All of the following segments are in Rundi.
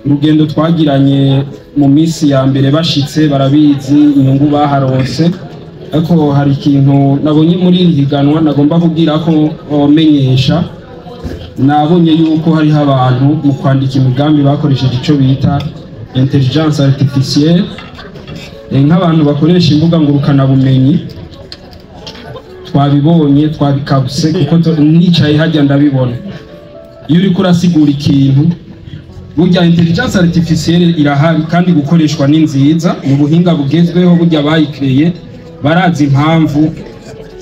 Urugendo twagiranye mu minsi ya mbere bashitse barabizi inyungu baharonse, ariko hari ikintu nabonye muri iri higanwa nagomba kubwira ko menyesha. Nabonye yuko hariho abantu mu kwandika imigambi bakoresheje ico bita intelligence artificielle, nk'abantu bakoresha imbuga ngurukanabumenyi. Twabibonye, twabikabuse, kuko nicaye hajya ndabibona. Iyo uriko urasigura ikintu, burya intelligence artificielle irahari kandi gukoreshwa ni nziza, mu buhinga bugezweho. Burya bayikreye barazi impamvu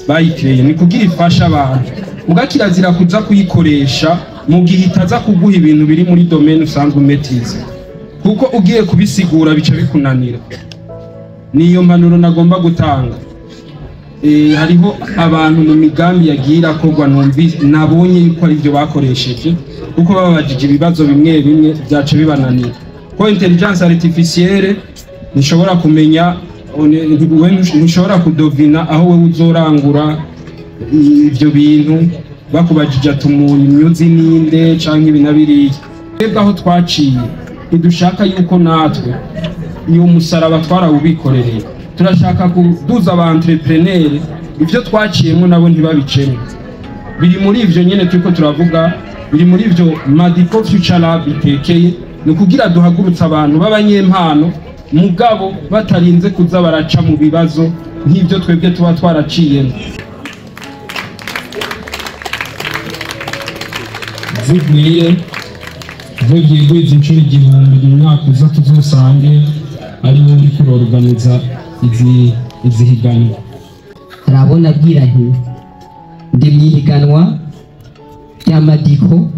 bayikreye, ni kugira ifasha abantu. Muga kirazira kuza kuyikoresha mu gihe itaza kuguha ibintu biri muri domaine usanzwe umetiza, kuko ugiye kubisigura bica bikunanira. Niyo mpanuro nagomba gutanga. Hariho abantu mu migambi yagiye irakorwa numvise nabonye yuko ari byo bakoresheje, kuko bababajije ibibazo bimwe bimwe byaca bibananira, ko intelligence artificielle ntishobora kumenya, ntishobora kudovina aho wewe uzorangura ivyo bintu. Bakubajije ati umuntu imyuzi ninde canke ibi na biriya. Twebwe aho twaciye ntidushaka yuko natwe iyo musaraba twarawubikorereye. Turashaka kuduza aba entrepreneur, ivyo twaciyemo nabo ntibabicemo. Biri muri ivyo nyene turiko turavuga, biri muri ivyo Madico Future Lab itekeye, ni ukugira duhagurutse abantu b'abanyempano, mugabo batarinze kuza baraca mu bibazo nk'ivyo twebwe tuba twaraciyemo. Zigwire vyigwiza inshuro 1000, mu mwaka uza tuzosange ari wowe uriko urorganiza izi higanwa. Harabona abwira nti ndi mwihiganwa rya Madico,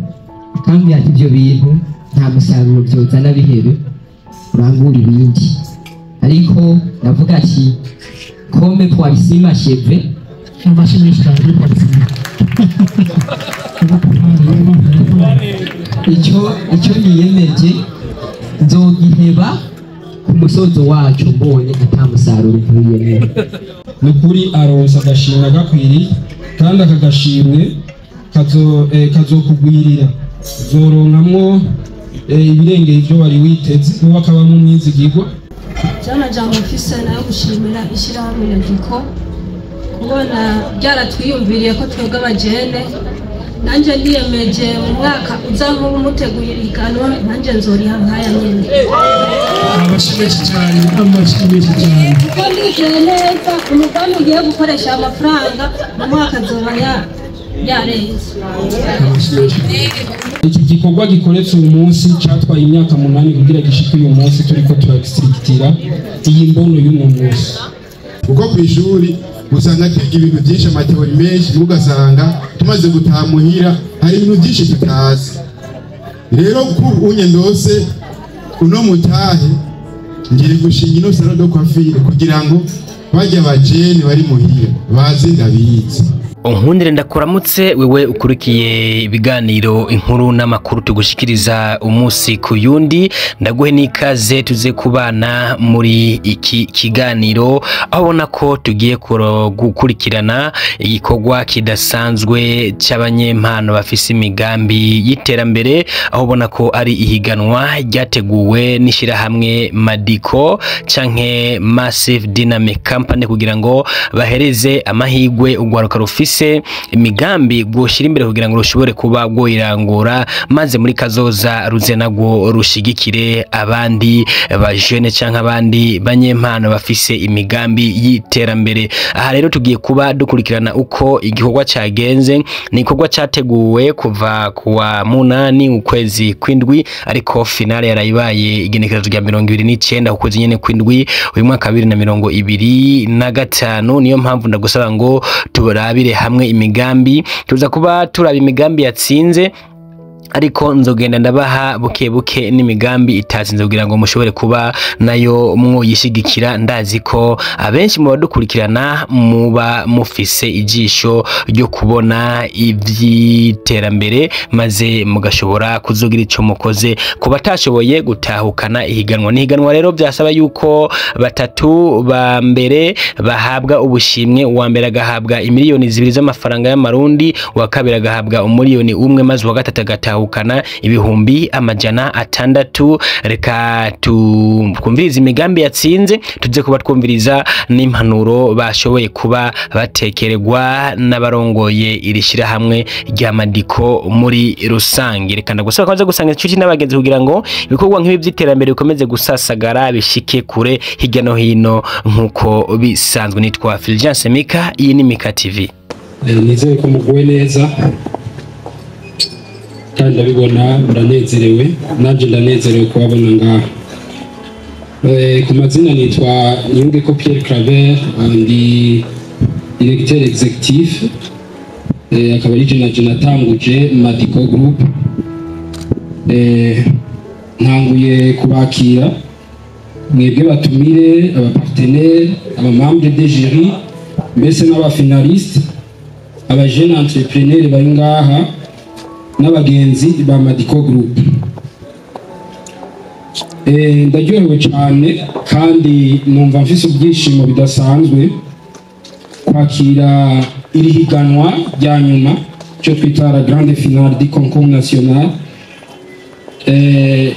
akambwira ati ibyo bintu nta musaruro byozana, bihebe urangura ibindi. Ariko ndavuga ati comme Poissy achève. Amashyi menshi cyane kuri Poissy. Icyo niyemeje nzogiheba ku musozo wacu mbonye ata musaruro uvuyemo. Ni ukuri aronsa agashimwe gakwiriye, kandi aka gashimwe kazokugwirira, uzoronkamwo ibirengeye ibyo wari witeze, wowe akabamo umwizigirwa. Jambo mfise nayo gushimira ishyirahamwe Madico kubona byaratwiyumviriye ko twebwe abajene. Nanjye niyemeje mu mwaka uza nk'ubu muteguye ihiganwa, nanjye nzoriha nk'aya nyene. Amashyi menshi cyane, amashyi menshi cyane. Kuko ndizeye neza umugambi ugiye gukoresha amafaranga mu mwaka azoba yarenze. Amashyi menshi. Iki gikorwa gikoretse uyu munsi cyatwaye imyaka 8 kugira gishike uyu munsi turiko turagisirikira iyi mbono y'uno munsi. Kuko ku ishuri usanga twiga ibintu byinshi, ama théories menshi, ugasanga tumaze gutaha muhira hari ibintu byinshi tutazi. Rero ku unye ndose uno mutahe, ngiye gushinga ino salon de coiffure kugira ngo bajya abajene bari muhira baze ndabizi. Unkundire ndakuramutse wewe ukurikiye ibiganiro, inkuru n'amakuru tugushikiriza umunsi ku yundi. Ndaguhe n'ikaze tuze kubana muri iki kiganiro, aho ubona ko tugiye gukurikirana igikorwa kidasanzwe cy'abanyempano bafise imigambi y'iterambere, aho ubona ko ari ihiganwa ryateguwe n'ishyirahamwe Madico canke Massive Dynamic Company, kugira ngo bahereze amahigwe urwaruka rufise imigambi rwoshyira imbere kugira ngo rushobore kuba rwoyirangura, maze muri kazoza ruze nagwo rushigikire abandi bajene canke abandi banyempano bafise imigambi y'iterambere. Aha rero tugiye kuba dukurikirana uko igikorwa cagenze. Ni igikorwa categuwe kuva kuwa 8 ukwezi kw'indwi, ariko finale yarayibaye igenekerezo rya 29 ukwezi nyene kw'indwi uyu mwaka 2025. Niyo mpamvu ndagusaba ngo turabire hamwe imigambi. Tuza kuba turaba imigambi yatsinze, ariko nzogenda ndabaha buke buke n'imigambi itatsinze kugira ngo mushobore kuba nayo mwoyishigikira. Ndazi ko abenshi mu badukurikirana muba mufise ijisho ryo kubona iby'iterambere, maze mugashobora kuzogira ico mukoze ku batashoboye gutahukana ihiganwa. N'ihiganwa rero byasaba yuko batatu ba mbere bahabwa ubushimwe: uwa mbere agahabwa imiliyoni 2 z'amafaranga y'amarundi, uwa kabiri agahabwa 1 miliyoni, maze uwa gatatu agatahukana gutahukana 600,000. Reka twumvirize imigambi yatsinze, tuze kuba twumviriza n'impanuro bashoboye kuba batekererwa n'abarongoye iri shirahamwe rya Madico muri rusange. Reka ndagusaba kwanza gusanga inshuti n'abagenzi kugira ngo ibikorwa nk'ibi by'iterambere bikomeze gusasagara, bishike kure hirya no hino nk'uko bisanzwe. Nitwa Fulgence Mika, iyi ni Mika TV. Nizere ko muguwe neza kandi ndabibona muranezerewe, nanjye ndanezerewe kubabona ngaha. Ku mazina nitwa Niyungeko Pierre Claver, ndi directeur exécutif, akaba ari je natanguje Madico Group. Ntanguye kubakira mwebwe batumire, abapartenaires, abamembres de jury, mbese n'abafinalistes, abajeunes entrepreneurs bari ngaha n'abagenzi ba Madico Group. Ndaryohewe cyane kandi numva mfise ibyishimo bidasanzwe kwakira iri higanwa rya nyuma, cyo twita la grande finale du concours national.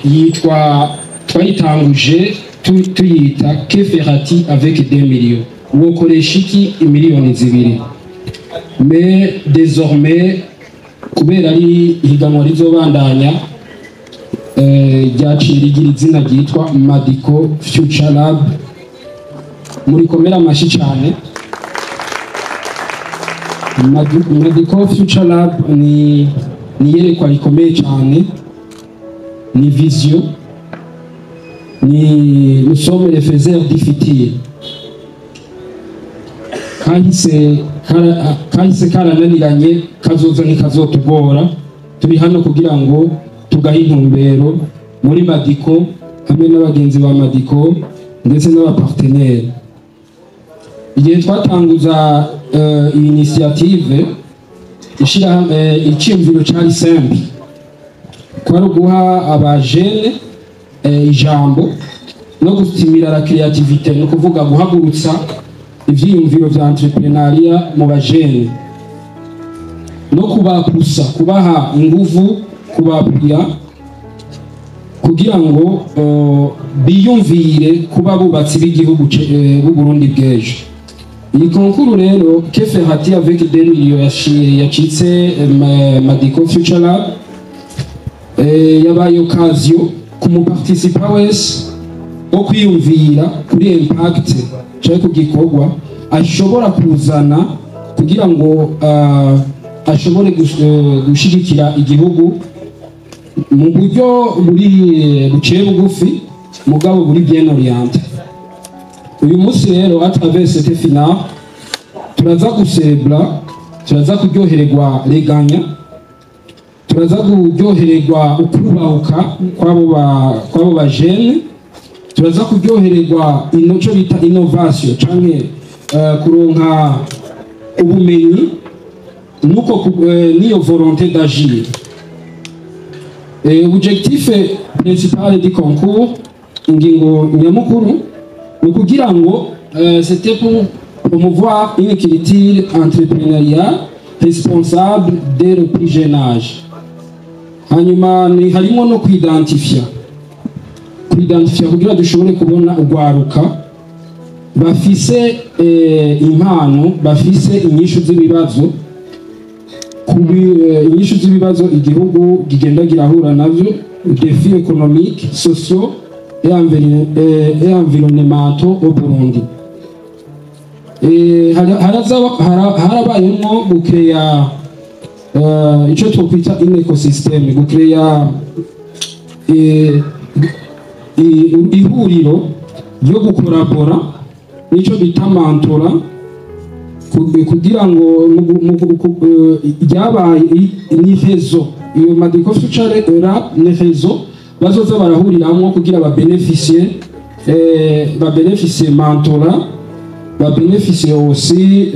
Yitwa, twayitanguje tuyita "Que feras-tu avec 2 millions?", wokoresha iki 2 miliyoni? Mais désormais, kubera ari ihiganwa rizobandanya, ryaciye rigira izina ryitwa Madico Future Lab. Murikomera amashyi cyane. Madico Future Lab ni iyerekwa rikomeye cyane, ni vision, ni nous sommes les faiseurs du futur. Kahise karananiranye, kazoza ntikazotugora. Turi hano kugira ngo tugahe intumbero muri Madico hamwe n'abagenzi ba Madico ndetse n'abapartenaires. Igihe twatanguza iyi initiative, iciyumviro cari simple, kwari uguha abajeunes ijambo no gustimuler la créativité, no kuvuga guhagurutsa ivyiyumviro vya entrepreneuriat mu bajeunes no kubapusa, kubaha inguvu, kubapira kugira ngo biyumvire kuba bubatsi b'igihugu b'u Burundi bw'ejo. Iyi concours rero "Que feras-tu avec 2 millions" yacitse Madico Future Lab, yabaye occasion ku muparticipant wese wo kwiyumvira kuri impact cyangwa ku gikorwa ashobora kuzana kugira ngo ashobore gushigikira igihugu mu buryo buri buciye bugufi mugabo buri bien orienté. Uyu munsi rero, à travers cette finale, turaza gucelebra, turaza kuryohererwa les gagnants, turaza kuryohererwa ukubahuka kw'abo ba jeunes, turaza kuryohererwa ino cyo bita innovation canke kuronka ubumenyi nuko niyo volonté d'agir. Objectif principal du concours, ingingo nyamukuru, ni ukugira ngo c'était pour promouvoir une culture entrepreneuriale responsable dès le plus jeune âge. Hanyuma ni harimo no kwidentifia kugira dushobore kubona urwaruka bafise impano, bafise inyishu z'ibibazo inyishu z'ibibazo igihugu kigenda girahura navyo, défis économiques, sociaux et environnementaux au Burundi. Harabayemwo gukeya ico twokwita un écosystème, gukeya ihuriro ryo gukorabora nico bita mentorat, kugira ngo ryabaye ni réseau. Iyo Madico Future Lab ni réseau bazoza barahuriramwo kugira babénéficier mentorat, babénéficier aussi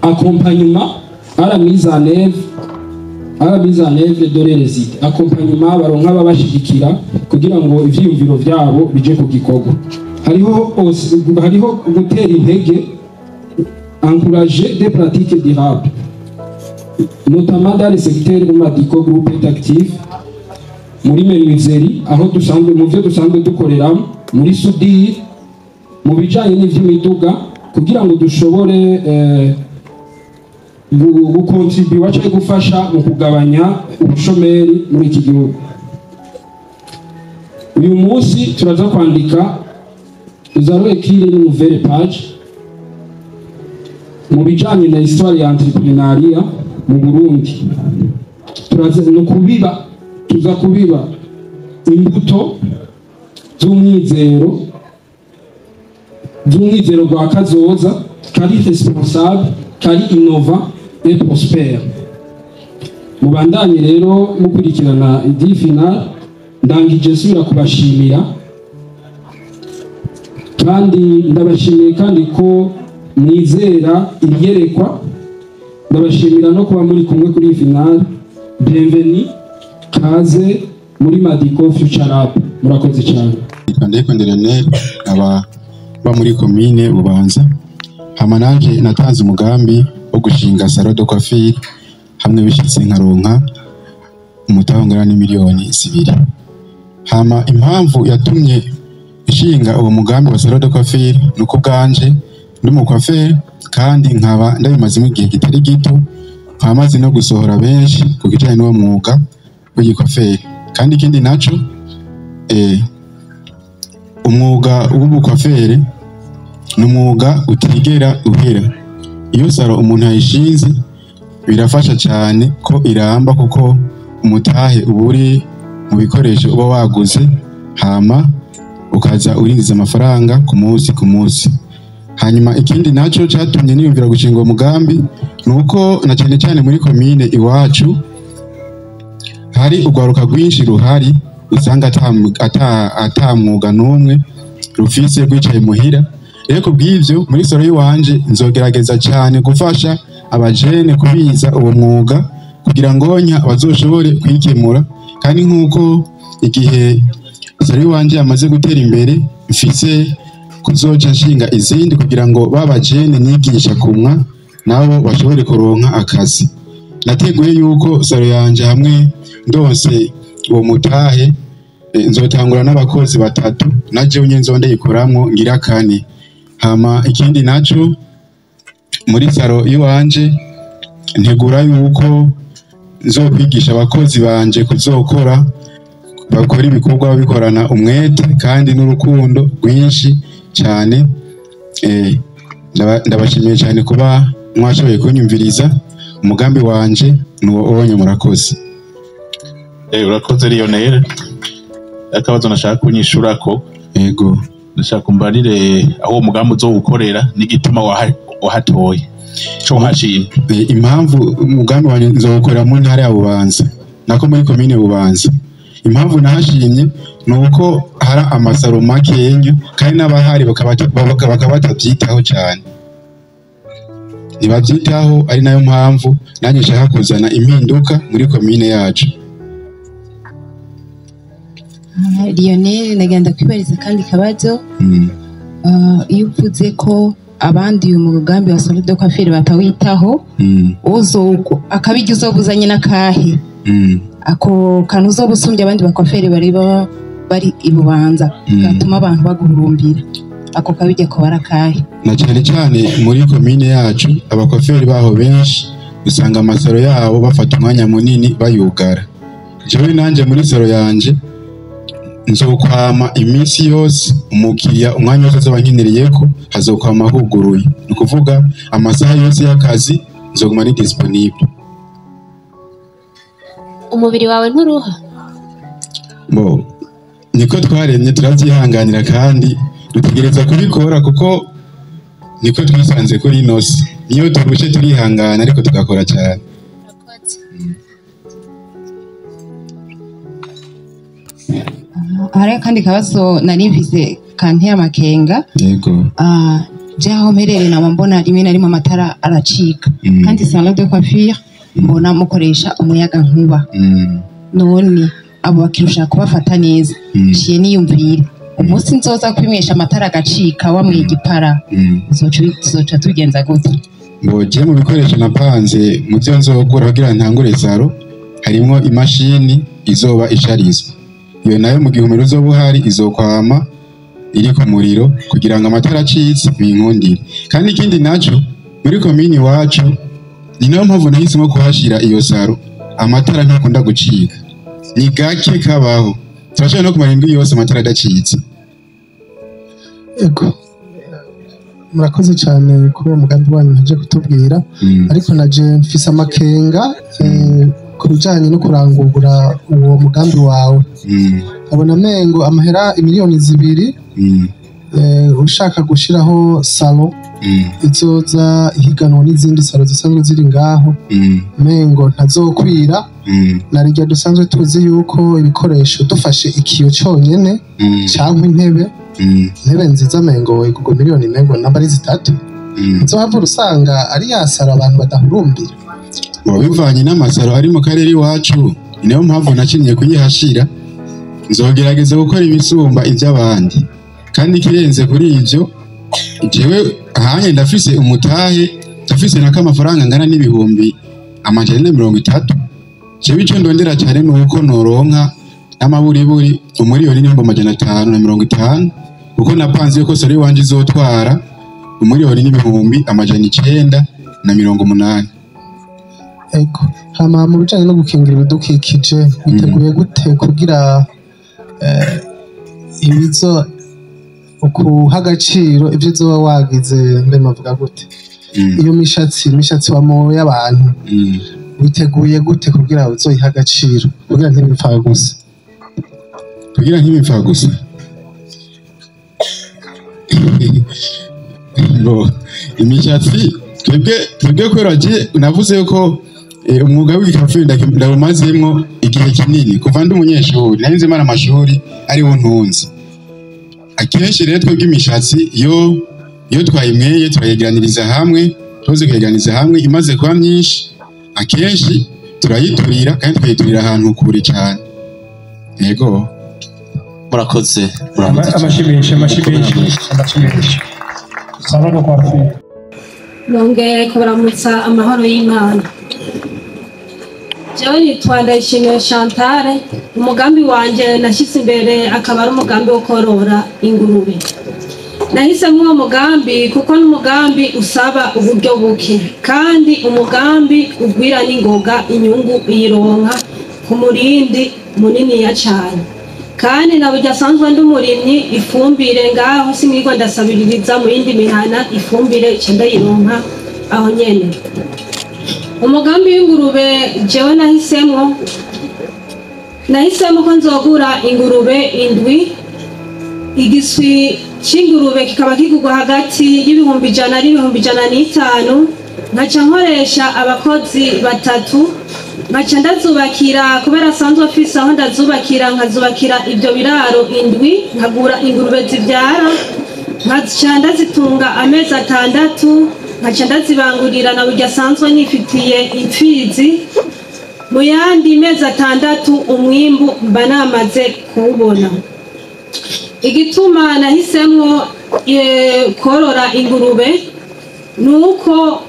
accompagnement à la mise en œuvre de leurs idées, accompagnement baronka babashigikira kugira ngo ivyiyumviro vyabo bije ku gikorwa. Hariho gutera intege, encourager des pratiques durables. Notamment dans les secteurs où Madico Group est actif, muri menuiserie, aho dusanzwe mu byo dusanzwe dukoreramo, muri soudure, mu bijanye n'ivy'imiduga, kugira ngo dushobore gukontribuwa cyangwa gufasha mu kugabanya ubushomeri muri iki gihugu. Uyu munsi turaza kwandika, nous allons écrire une nouvelle page mu bijanye na histoire ya entrepreneuriat mu Burundi. Turaza no kubiba, tuza kubiba imbuto z'umwizero gwa kazoza kari responsable, kari innovant et prospère. Mubandanye rero mukurikirana idi final. Ndangije nsubira kubashimira, kandi ndabashimiye kandi ko mwizera iyerekwa. Ndabashimira no kuba muri kumwe kuri final. Bienvenue, kaze muri Madico Future Lab. Murakoze cyane. Ndayikundira aba ba muri commune Bubanza. Hama nanje natanze umugambi wo gushinga salon de coiffure, hamwe bishitse nkaronka umutaho ungana n'2 miliyoni. Hama impamvu yatumye ishinga uwo mugambi wa salon de coiffure nuko bwanje ndi mu coiffeur, kandi nkaba ndabimazemo igihe kitari gito, nkaba maze no gusohora benshi ku kijanye n'uwo mwuga w'igikwaferi. Kandi ikindi naco, umwuga w'ubukwaferi ni umwuga utigera uhera. Iyo salon umuntu yayishinze birafasha cyane ko iramba, kuko umutahe uba uri mu bikoresho uba waguze, hama ukaza urinjiza amafaranga ku munsi ku munsi. Hanyuma ikindi naco cyatumye niyumvira gushinga uwo mugambi ni uko na cyane cyane muri komine iwacu hari urwaruka rwinshi ruhari, usanga ata mwuga n'umwe rufise, rwicaye muhira. Rero kubw'ivyo, muri salon y'iwanje nzogerageza cyane gufasha abajene kubiza uwo mwuga kugira ngo nya bazoshobore kwikemura. Kandi nk'uko igihe salon y'iwanje yamaze gutera imbere, mfise kuzoca nshinga izindi kugira ngo babajene nigisha kumwa nabo bashobore kuronka akazi. Nateguye yuko salon yanje, hamwe ndonse uwo mutahe, nzotangura n'abakozi batatu, na jewe nyene nzo ndayikoramwo ngira kane. Hama ikindi naco, muri salon iwanje ntegura yuko nzokwigisha abakozi banje kuzokora, bakora ibikorwa babikorana umwete kandi n'urukundo rwinshi cyane. Ndabashimiye cyane kuba mwashoboye kunyumviriza. Umugambi wanje ni uwo onye. Murakoze. Urakoze Lionel. Akabazo nashaka kunyishurako. Yego. Ndashaka umbarire aho uwo mugambi uzowukorera n'igituma wahatoye, ico wahashimye. Impamvu umugambi wanje nzowukorera mu ntara ya Bubanza, nako muri komine Bubanza, impamvu nahashimye ni uko hari amasaro makenya, kandi n'abahari bakaba batabyitaho cyane, ntibabyitaho. Ari nayo mpamvu nanjye nshaka kuzana impinduka muri komine yacu. Lionel, nagenda kwibariza kandi kabazo. Iyo uvuze ko abandi uyu mugambi wa salon de coiffure batawitaho, uzo akabijya uzobuzanye n'akahe? Ako kantu uzoba usumbya abandi bakwaferi bari baba bari i Bubanza, gatuma abantu baguhurumbira, ako kabijya ko barakahe? Na cyane cyane muri komine yacu, abakwaferi baho benshi usanga amasaro yabo bafata umwanya munini bayugara. Jewe nanje muri salon yanje nzokwama iminsi yose umukiriya, umwanya wose azoba ankenereyeko hazokwama huguruye. Ni ukuvuga amasaha yose y'akazi nzoguma ari disponible. Umubiri wawe nturuha? Bo niko twaremye, turavyihanganira kandi dutegereza kubikora kuko niko twisanze kuri ino si. Niyo turushe turihangana, ariko tugakora cyane. Urakoze. Hari akandi kabazo nari mfise kanteye amakenga. Yego. Je aho mperereye nama mbona rimwe na rimwe amatara aracika, kandi salon de coiffure mbona mukoresha umuyaga nkuba. None abo bakiriya ushaka kubafata neza? Ciye niyumvira umunsi nzoza kwimwesha amatara agacika wamwiye igipara, tuzoca tugenza gute? Ngo je mu bikoresho napanze mu byo nzogura kugira ntangure salon, harimwo imashini izoba isharizwa. Iyo nayo mu gihe umuriro uzoba uhari izokwama iri ku muriro kugira ngo amatara acitse binkundire. Kandi ikindi naco, muri komini iwacu, ni nayo mpamvu nahisemo kuhashira iyo salon, amatara ntakunda gucika, ni gake kabaho, turashobora no kumara indwi yose amatara adacitse. Ego, murakoze cyane kuri uwo mugambi wanyu muheje kutubwira, ariko naje mfise amakenga ku bijanye no kurangura uwo mugambi wawe. Abona mengo amahera 2 miliyoni ushaka gushiraho salon izoza ihiganwa n'izindi salon zisanzwe ziri ngaho, mengo ntazokwira, na rirya dusanzwe tuzi yuko ibikoresho, dufashe ikiyo cyonyene cyangwa intebe, intebe nziza, mengo igurwa miliyoni mengo namba ari 3, nzohavura usanga ari ya salon abantu badahurumbira. Ngo bivanye n'ama salon ari mu karere iwacu, ni nayo mpamvu nakinye kuyihashira. Nzogerageza gukora ibisumba iby'abandi, kandi ikirenze kuri ibyo, jewe ahanye ndafise umutahe, ndafise n'akamafaranga angana n'430,000. Jewe ico ndondera cyane ni uko noronka n'amaburiburi 1,550,000, kuko napanze yuko salon iwanje izotwara 1,980,000. Ego, hama mu bijanye no gukingira ibidukikije, witeguye gute kugira ibizo ukuha agaciro ibyo uzoba wagize? Mbe mavuga gute, iyo mishatsi wamoye abantu, witeguye gute kugira uzoyiha agaciro kugira ntibipfa gusa? Kugira ntibipfa gusa, ngo imishatsi, twebwe kubera je navuze ko umwuga w'igikafu ndawumazemwo igihe kinini kuva ndi umunyeshuri, nari nzi mara amashuri ariwo ntunze. Akenshi rero twebwe imishatsi iyo twayimweye turayegeraniriza hamwe, tuzi kuyegeraniriza hamwe, imaze kuba myinshi akenshi turayiturira, kandi tukayiturira ahantu kure cyane. Yego. Murakoze, murakoze. Amashyi menshi, amashyi menshi, amashyi menshi. Salon de coiffure. Nongeye kubaramutsa amahoro y'Imana. Jewe nitwa Ndayishimiye Chantal. Umugambi wanje nashyize imbere akaba ari umugambi wo korora ingurube. Nahisemo uwo mugambi kuko n'umugambi usaba uburyo buke, kandi umugambi ugwira n'ingoga, inyungu uyironka ku murindi muniniya cane, kandi na burya asanzwe ndi umurimyi, ifumbire ngaho sinirwa ndasabiririza mu yindi mihana, ifumbire ica ndayironka aho nyene. Umugambi w'ingurube jewe nahisemo ko nzogura ingurube indwi. Igiswi c'ingurube kikaba kigurwa hagati y'100,000 n'105,000, nkaca nkoresha abakozi batatu, nkaca ndazubakira, kubera asanzwe afise aho ndazubakira, nkazubakira ibyo biraro indwi, nkagura ingurube zivyara, nkaca ndazitunga amezi 6, nkaca ndazibangurira, na burya asanzwe nifitiye imfizi. Mu yandi mezi 6 umwimbu mba namaze kuwubona. Igituma nahisemwo korora ingurube ni uko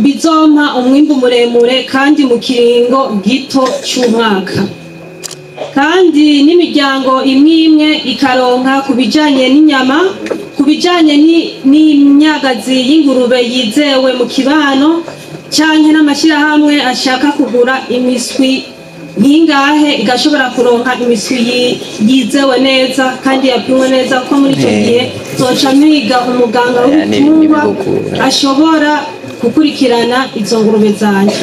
bizompa umwimbu muremure kandi mu kiringo gito c'umwaka, kandi n'imiryango imwe imwe ikaronka ku bijanye n'inyama, ku bijanye n'imyagazi y'ingurube yizewe mu kibano, canke n'amashyirahamwe ashaka kugura imiswi nkingahe igashobora kuronka imiswi yizewe neza kandi yapimwe neza, kuko muri ico gihe zoca mpiga umuganga w'ibitungwa ashobora gukurikirana izo ngurube zanje.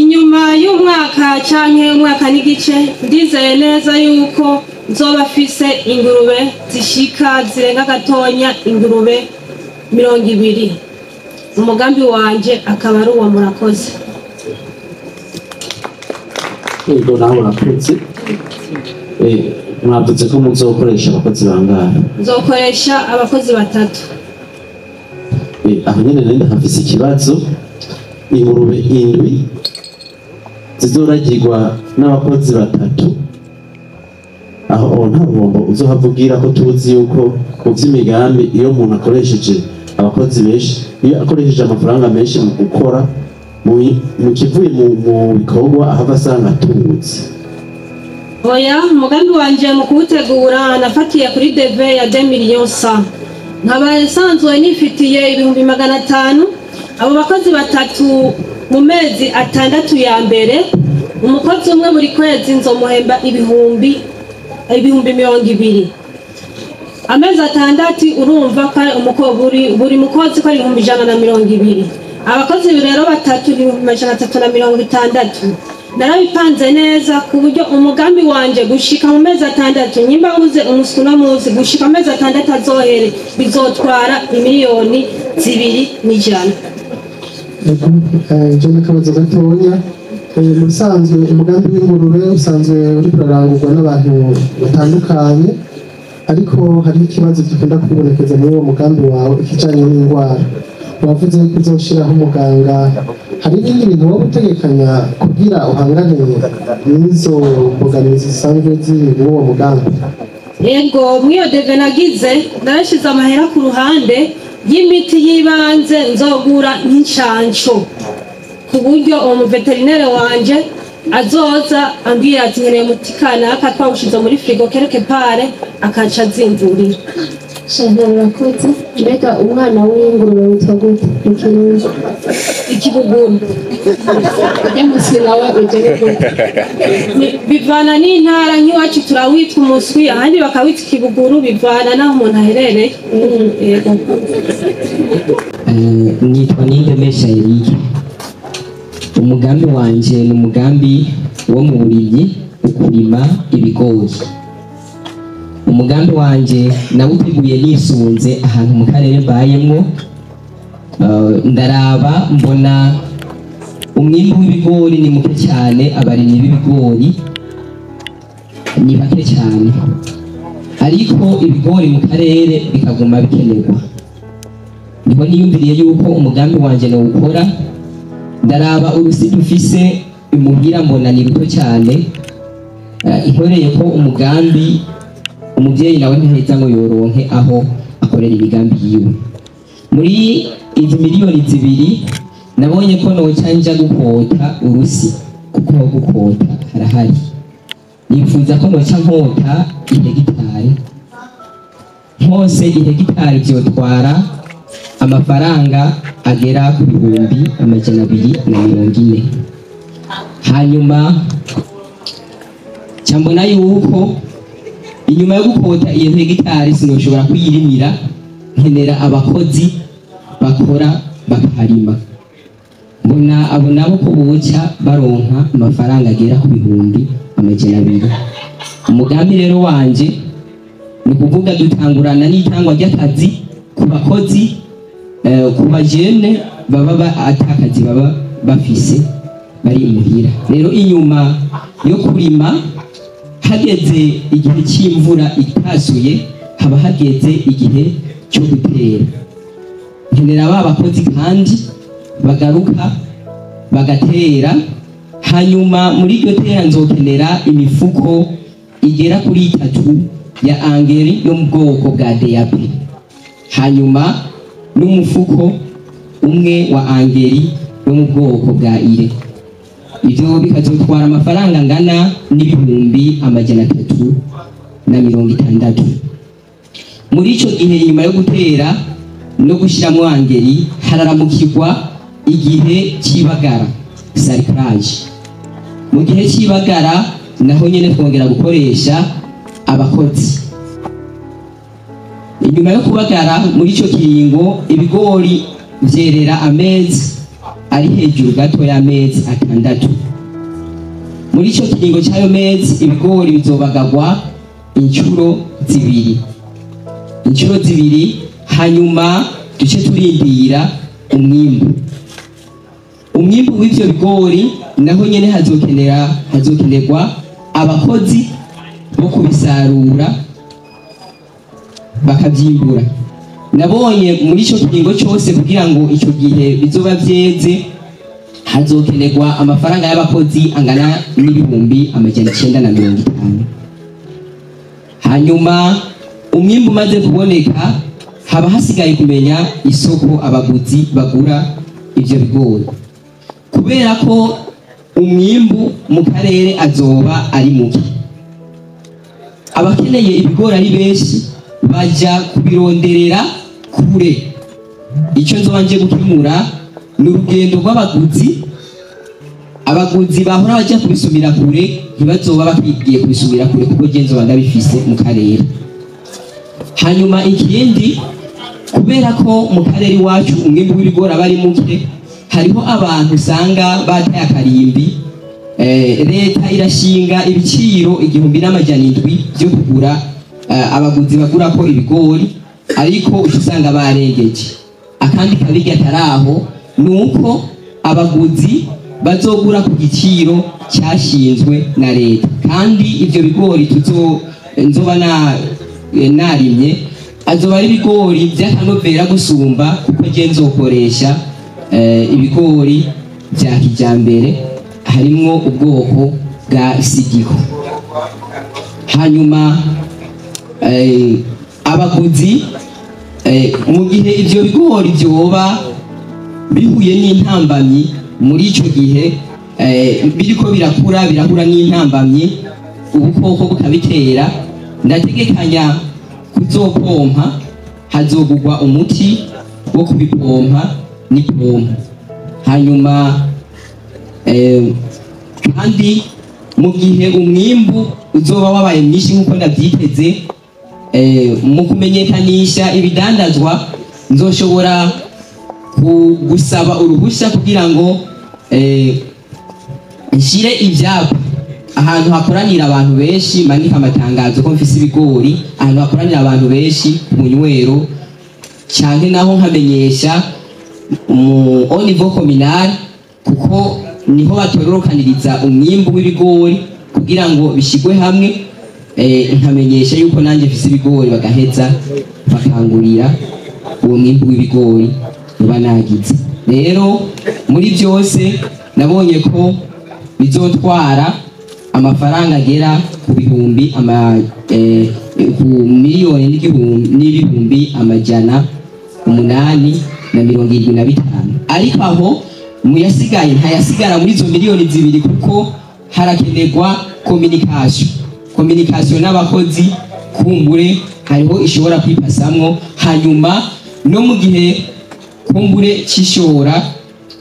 Inyuma y'umwaka canke umwaka n'igice, ndizeye neza yuko nzoba afise ingurube zishika, zirenga gatonya ingurube 20. Umugambi wanje akaba ari uwo. Murakoze. Yego, nawe urakoze. Mwavuze ko muzokoresha abakozi bangahe? Nzokoresha abakozi batatu. Aho nyene nari ndahafise ikibazo. Ingurube indwi zizoragirwa n'abakozi batatu, aho nta ruhombo uzohavugira, ko tuzi yuko mu vy'imigambi iyo umuntu akoresheje Abakozi benshi iyo akoresheje amafaranga menshi mu gukora mu kivuye mu bikorwa ahava asanga atubutse. Oya, umugambi wanje mu kuwutegura nafatiye kuri devis ya 2 millions 100, nkaba nsanzwe nifitiye 500,000. Abo bakozi batatu mu mezi 6 ya mbere, umukozi umwe buri kwezi nzomuhemba 20,000. Amezi 6 urumva ko buri mukozi ko ari 120,000. Abakozi rero batatu 360,000. Narabipanze neza ku buryo umugambi wanje gushika mu mezi 6, nyimba uze umuswi no muzi gushika amezi 6 azohere bizotwara 2,100,000. Je n'akabazo gatoya. Mu bisanzwe umugambi w'ingurube usanzwe uri kurarangurwa n'abantu batandukanye, ariko hari ikibazo gikunda kwibonekeza muri uwo mugambi wawe, ikijanye n'indwara. Wavuze ko uzoshiraho umuganga, hari ibindi bintu wowe utegekanya kugira uhangane n'izo mbogamizi zisanzwe ziri muri uwo mugambi? Yego, mw'iyo devis nagize narashize amahera ku ruhande y'imiti y'ibanze nzogura nk'incanco, ku buryo uwo muveterinere wanje azoza ambwira ati nkeneye umuti kanaka, twawushize muri frigo quelque part, akaca azimvurira. Shana, urakoze. Mbega umwana w'ingurube witwa gute mu Kirundi? Ikibuguru. Ujya muswi nawe ugere gute? Bivana n'intara, nk'iwacu turawitwa umuswi, ahandi bakawita ikibuguru, bivana n'aho umuntu aherereye. Yego. Nitwa Nindemesha Eric. Umugambi wanje ni umugambi wo mu burimyi, ukurima ibigori. Umugambi wanje nawuteguye nisunze ahantu mu karere mbayemwo. Ndaraba mbona umwimbu w'ibigori ni muke cyane, abarimyi b'ibigori ni bake cyane, ariko ibigori mu karere bikaguma bikenerwa. Niho niyumviriye yuko umugambi wanje nawukora. Ndaraba urusi dufise imuhira mbona ni ruto cyane, nkoreye ko umugambi umubyeyi nawe ntaheza ngo yoronke aho akorera imigambi yiwe. Muri izi 2 miliyoni nabonye ko noca nja gukota urusi, kuko aho gukota harahari. Nifuza ko noca nkota ihegitari hose. Ihegitari vyotwara amafaranga agera ku 240,000. Hanyuma mbona yuko inyuma yo gukota iyo hegitari sinoshobora kuyirimira, nkenera abakozi bakora bakaharima. Mbona abo nabo ko boca baronka amafaranga agera ku 200,000. Umugambi rero wanje ni ukuvuga dutangurana n'itangwa ry'akazi ku bakozi, ku bajene baba atakazi baba bafise bari imuhira. Rero inyuma yo kurima, hageze igihe cy'imvura itasuye, haba hageze igihe cyo gutera. Nkenera ba bakozi kandi bagaruka bagatera. Hanyuma muri iryo tera nzokenera imifuko igera kuri 3 ya engrais yo mu bwoko bwa DAP, hanyuma n'umufuko umwe wa engrais yo mu bwoko bwa urée. Ibyo bikazotwara amafaranga angana n'360,000. Muri ico gihe, nyuma yo gutera no gushyiramo engrais, hararamukirwa igihe cy'ibagara, sarclage. Mu gihe cy'ibagara naho nyene twongera gukoresha abakozi. Inyuma yo kubagara, muri ico kiringo ibigori vyerera amezi ari hejuru gato y'amezi 6. Muri ico kiringo cy'ayo mezi ibigori bizobagagwa inshuro zibiri, inshuro zibiri. Hanyuma duce turindira umwimbu. Umwimbu w'ivyo bigori naho nyene hazokenerwa abakozi bo kubisarura bakavyimbura. Nabonye muri ico kiringo cyose, kugira ngo ico gihe bizoba vyeze, hazokenerwa amafaranga y'abakozi angana n'950,000. Hanyuma umwimbu umaze kuboneka, Haba hasigaye kumenya isoko abaguzi bagura ivyo bigori, kubera ko umwimbu mu karere azoba ari muke. Abakeneye ibigori ari benshi baja kubironderera kure. Icyo nzoba nje gukemura ni urugendo rw'abaguzi. Abaguzi bahora bajya kubisumira kure ntibazoba bakigiye kubisumira kure, kuko je nzoba ndabifise mu karere. Hanyuma ikindi, kubera ko mu karere iwacu umwimbu w'ibigori aba ari muke, hariho abantu usanga bataye akarimbi. Leta irashinga ibiciro 1700 byo kugura, abaguzi bagura ko ibigori, ariko usanga barengeje. Akandi kabirya ataraho nuko abaguzi bazogura ku giciro cyashinzwe na leta, kandi ivyo bigori nzoba narimye azoba ari ibigori by'akanovera gusumba, kuko je nzokoresha ibigori bya kijambere harimwo ubwoko bwa Sigiko. Hanyuma abaguzi mu gihe ivyo bigori byoba bihuye n'intambamyi muri ico gihe, biriko birakura birahura n'intambamyi, ubukoko bukabitera, ndategekanya kuzopompa, hazogurwa umuti wo kubipompa n'ipompa. Hanyuma kandi mu gihe umwimbu uzoba wabaye mwinshi nk'uko ndabyiteze, mu kumenyekanisha ibidandazwa nzoshobora gusaba uruhushya kugira ngo nshire ivyapa ahantu hakoranira abantu benshi, manika amatangazo ko mfise ibigori ahantu hakoranira abantu benshi ku munywero, canke naho nkamenyesha mu au niveau communal, kuko niho batororokaniriza umwimbu w'ibigori kugira ngo bishigwe hamwe. Nkamenyesha yuko nanjye mfise ibigori, bagaheza bakangurira uwo mwimbu w'ibigori uba nagize. Rero muri byose nabonye ko bizotwara amafaranga agera ku bihumbi ku miliyoni n'ibihumbi 875, ariko aho muyasigaye ntayasigara muri izo miliyoni 2, kuko harakenerwa communication n'abakozi, kumbure hariho ishobora kwipasamwo. Hanyuma no mu gihe kumbure cishora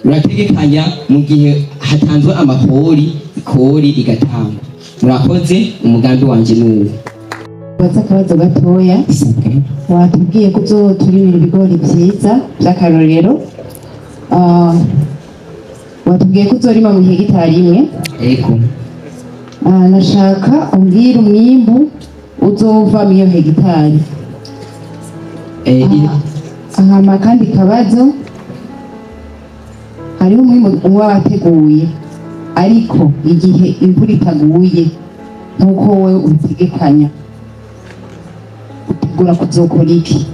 urategekanya mu gihe hatanzwe amakori, ikori rigatangwa. Murakoze, umugambi wanje n'uwo. Baza akabazo gatoya. Watubwiye ko uzoturimira ibigori vyiza vy'akarorero. Watubwiye ko uzorima mu hegitari imwe. Ego. Nashaka umbwire umwimbu uzova mu iyo hegitari. Hama kandi kabazo, hariho umwimbu uba wateguye, ariko igihe imvura itaguye nkuko wowe ubitegekanya, utegura kuzokora iki?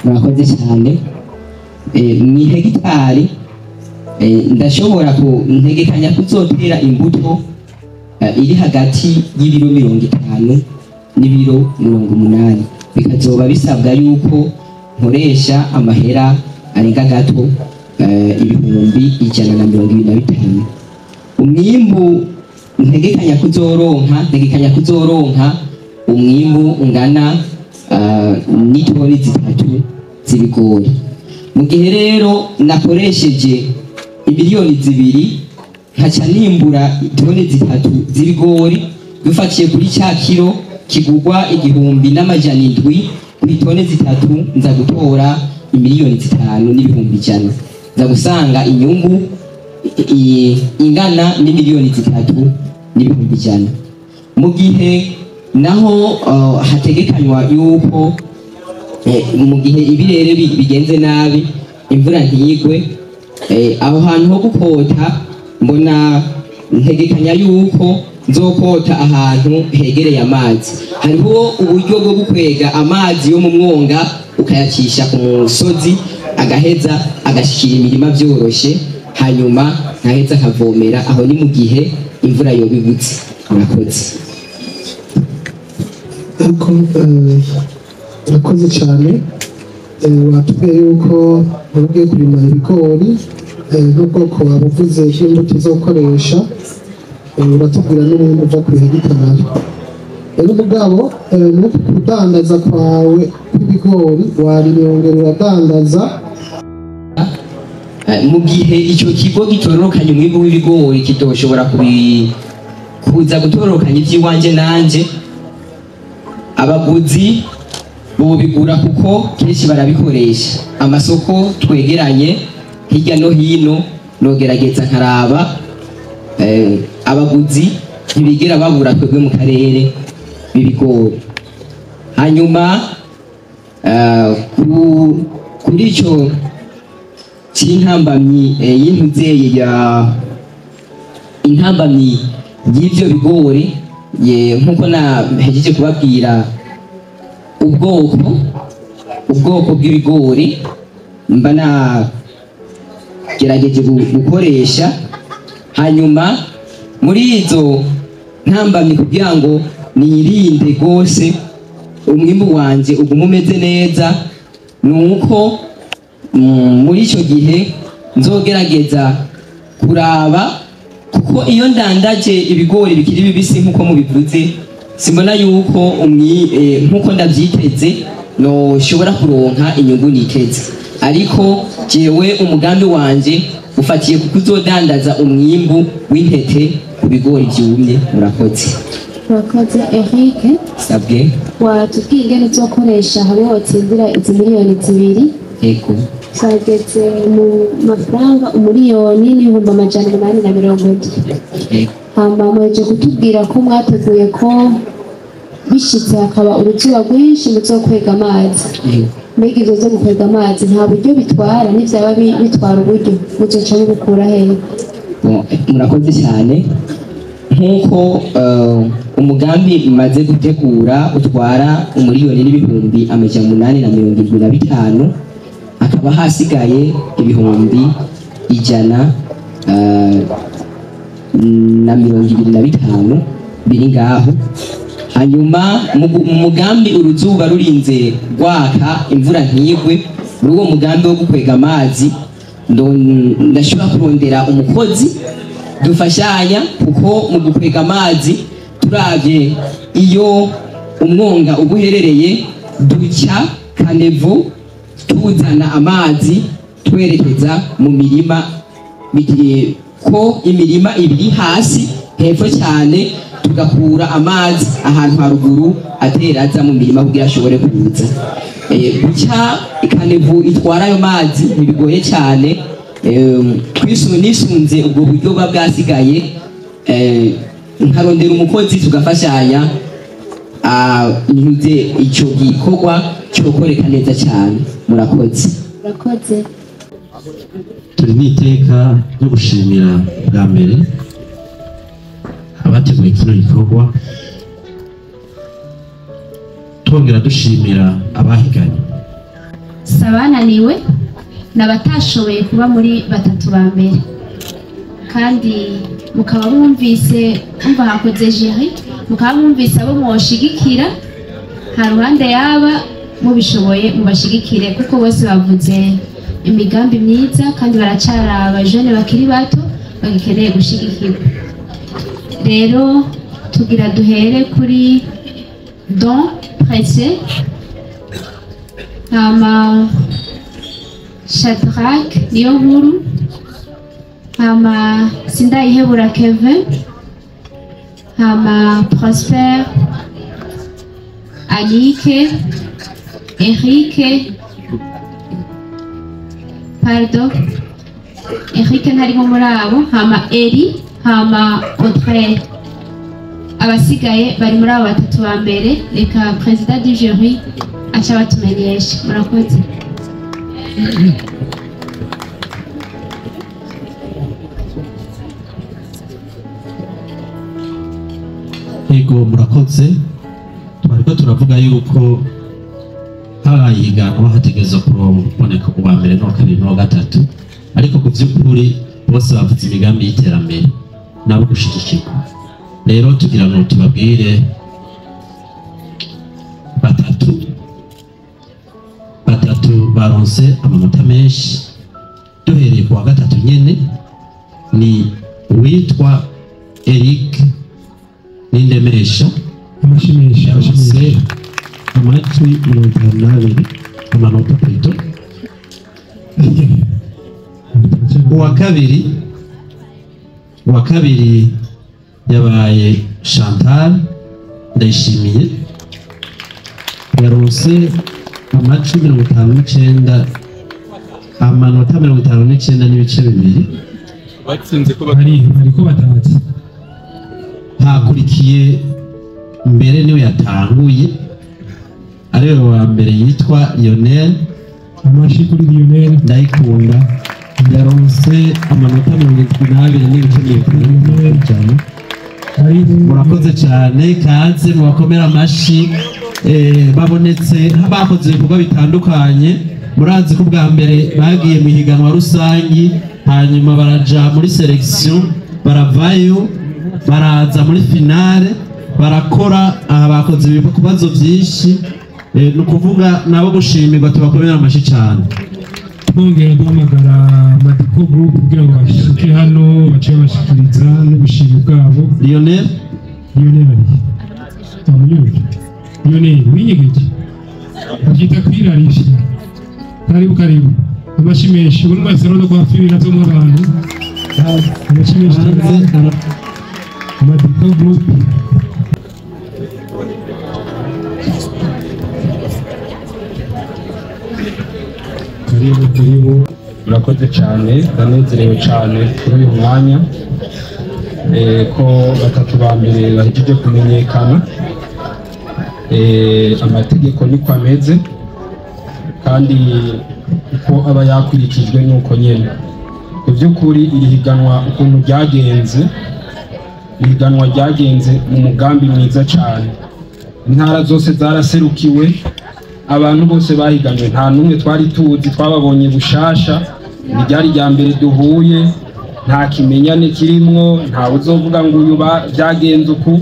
Murakoze cyane. Mu hegitari ndashobora ntegekanya kuzotera imbuto iri hagati y'ibiro 50 n'ibiro 80, bikazoba bisabwa yuko nkoresha amahera arenga gato 125,000. Umwimbu ntegekanya kuzoronka umwimbu ungana n'itoni 3 z'ibigori. Mu gihe rero nakoresheje imiliyoni 2 nkaca nimbura itoni 3 z'ibigori, dufatiye kuri cya kiro kigugwa 1700 ku itoni 3, nza gutora imiliyoni 5 n'ibihumbi 100, nza gusanga inyungu ingana n'imiliyoni 3 n'ibihumbi 100. Mu gihe naho hategekanywa yuko mu gihe ibirere bigenze nabi, imvura ntigwe, aho hantu ho gukota mbona ntegekanya yuko nzokota ahantu hegereye amazi. Hariho uburyo bwo gukwega amazi yo mu mwonga ukayacisha ku musozi, agaheza agashikira imirima byoroshe, hanyuma nkaheza akavomera. Aho ni mu gihe imvura yoba ibutse. Murakoze. Ariko Urakoze cyane. Watubwiye yuko ugiye kurima ibigori, n'ubwoko wabuvuze bw'imbuto uzokoresha, uratubwira n'umwimbu uva ku hegitari. Rero mugabo, muri uku kudandaza kwawe kw'ibigori warimye, wongera uradandaza. Mu gihe icyo kigo gitororokanya umwimbu w'ibigori kitoshobora kuza gutororokanya iby'iwanje, nanje abaguzi bobigura kuko kenshi barabikoresha. Amasoko twegeranye hirya no hino, nogerageza nkaraba, abaguzi ntibigera babura twebwe mu karere b'ibigori. Hanyuma kuri icyo cy'intambamyi, y'intuzeye ya intambamyi y'ibyo bigori, nk'uko nahejeje kubabwira ubwoko bw'ibigori mba nagerageje gukoresha. Hanyuma muri izo ntambamyi, kugira ngo nirinde rwose, umwimbu wanje ugume umeze neza, ni uko muri icyo gihe nzogerageza kuraba, kuko iyo ndandaje ibigori bikiri bibisi nk'uko mubivuze, simbona yuko nk'uko ndabyiteze noshobora kuronka inyungu niteze. Ariko jewe umugambi wanje ufatiye ku kuzodandaza umwimbu w'intete ku bigori byumye. Murakoze. Murakoze, Eric. Sabwe. Watubwiye ingene uzokoresha hamwe watsindira izi miliyoni 2. Yego. Zageze mu mafaranga 1,870,000. Yego. Hama muheje kutubwira ko mwateguye ko bishitse hakaba uruzuba rwinshi muzokwega amazi. Yego. Mbega ivyo vyo gukwega amazi nta buryo bitwara? Nivyaba bitwara uburyo, muzoca mubukura hehe? Bon, murakoze cyane. Nk'uko umugambi umaze gutegura utwara 1,875,000, hakaba hasigaye 125,000 biri ngaho. Hanyuma mu mugambi, uruzuba rurinze rwaka, imvura ntigwe, muri uwo mugambi wo gukwega amazi ndashobora kurondera umukozi dufashanya, kuko mu gukwega amazi, turavye iyo umwonga uba uherereye, duca caniveau tuzana amazi twerekeza mu mirima, ko imirima ibiri hasi hepfo cyane, tugakura amazi ahantu haruguru atera aza mu mirima kugira ashobore kuza. Guca caniveau itwara ayo mazi ntibigoye cyane. Nisunze ubwo buryo buba bwasigaye, nkarondera umukozi tugafashanya, ntuze icyo gikorwa cyokoreka neza cyane. Murakoze. Murakoze. Turi n'iteka ryo gushimira bwa mbere abateguye kino gikorwa, twongera dushimira abahiganye. Si abananiwe, ni abatashoboye kuba muri batatu ba mbere. Kandi mukaba mwumvise, umva hakoze jury, mukaba mwumvise abo mwoshigikira haruhande yaba mubishoboye, mubashigikire, kuko bose bavuze imigambi myiza kandi baracara abajene bakiri bato bagikeneye gushigikirwa. Rero tugira duhere kuri Don Presse, hama Shadrach niyo nkuru, hama Sindayihebura Kevin, hama Prosper, Anike, Eric, pardon, Eric ntarimo muri abo, hama Eri, hama Audrey. Abasigaye bari muri abo batatu ba mbere. Reka président du jury aca batumenyesha. Murakoze. Ego, murakoze. Twariko turavuga yuko habaye ihiganwa hategerezwa kuboneka uwa mbere n'uwa kabiri n'uwa gatatu, ariko ku by'ukuri bose bavuze imigambi y'iterambere nabo gushigikirwa. Rero tugira ngo tubabwire batatu. Baronse amanota menshi. Duhereye ku wa gatatu nyene, ni uwitwa Eric Nindemesha. Amashimisha. Yaronse amajwi 52, amanota plutôt. Uwa kabiri yabaye Chantal Ndayishimiye, yaronse amajwi 59, amanota 59.2. Batsinze ko bari bariko batatse. Hakurikiye mbere niwe yatanguye, ariwe wa mbere, yitwa Lionel. Amashi kuri Lionel. Ndayikunda, yaronse amanota 72.50. Murakoze cyane, kaze mubakomera amashi. Babonetse bakoze ibikorwa bitandukanye. Murazi ko bwa mbere bagiye mu ihiganwa rusangi, hanyuma baraja muri sélection, baravayo baraza muri finale, barakora. Aha bakoze ibibazo byinshi. Ni ukuvuga nabo gushimirwa, tubakomera amashi cyane. Twongera duhamagara Madiko Group kugira ngo bashike hano bace babashikiriza n'ubushimwe bwabo. Lionel. Lionel ari bamunyuruje. Lionel winyegeje, babyita kwirarisha. Karibu, karibu, amashi menshi. Ubu ni salon de coiffure nazo mu abantu, amashi menshi cyane Madiko Group. Karibu, karibu, murakoze cyane. Ndanezerewe cyane kuri uyu mwanya ko batatu ba mbere bahejeje kumenyekana. Amategeko niko ameze kandi uko aba yakurikijwe nuko nyene. Mu by'ukuri iri higanwa ukuntu ryagenze, ihiganwa ryagenze mu mugambi mwiza cyane. Intara zose zaraserukiwe, abantu bose bahiganwe nta n'umwe twari tuzi, twababonye bushasha, ni ryari rya mbere duhuye, nta kimenyane kirimwo, ntawe uzovuga ngo uyu byagenze uku.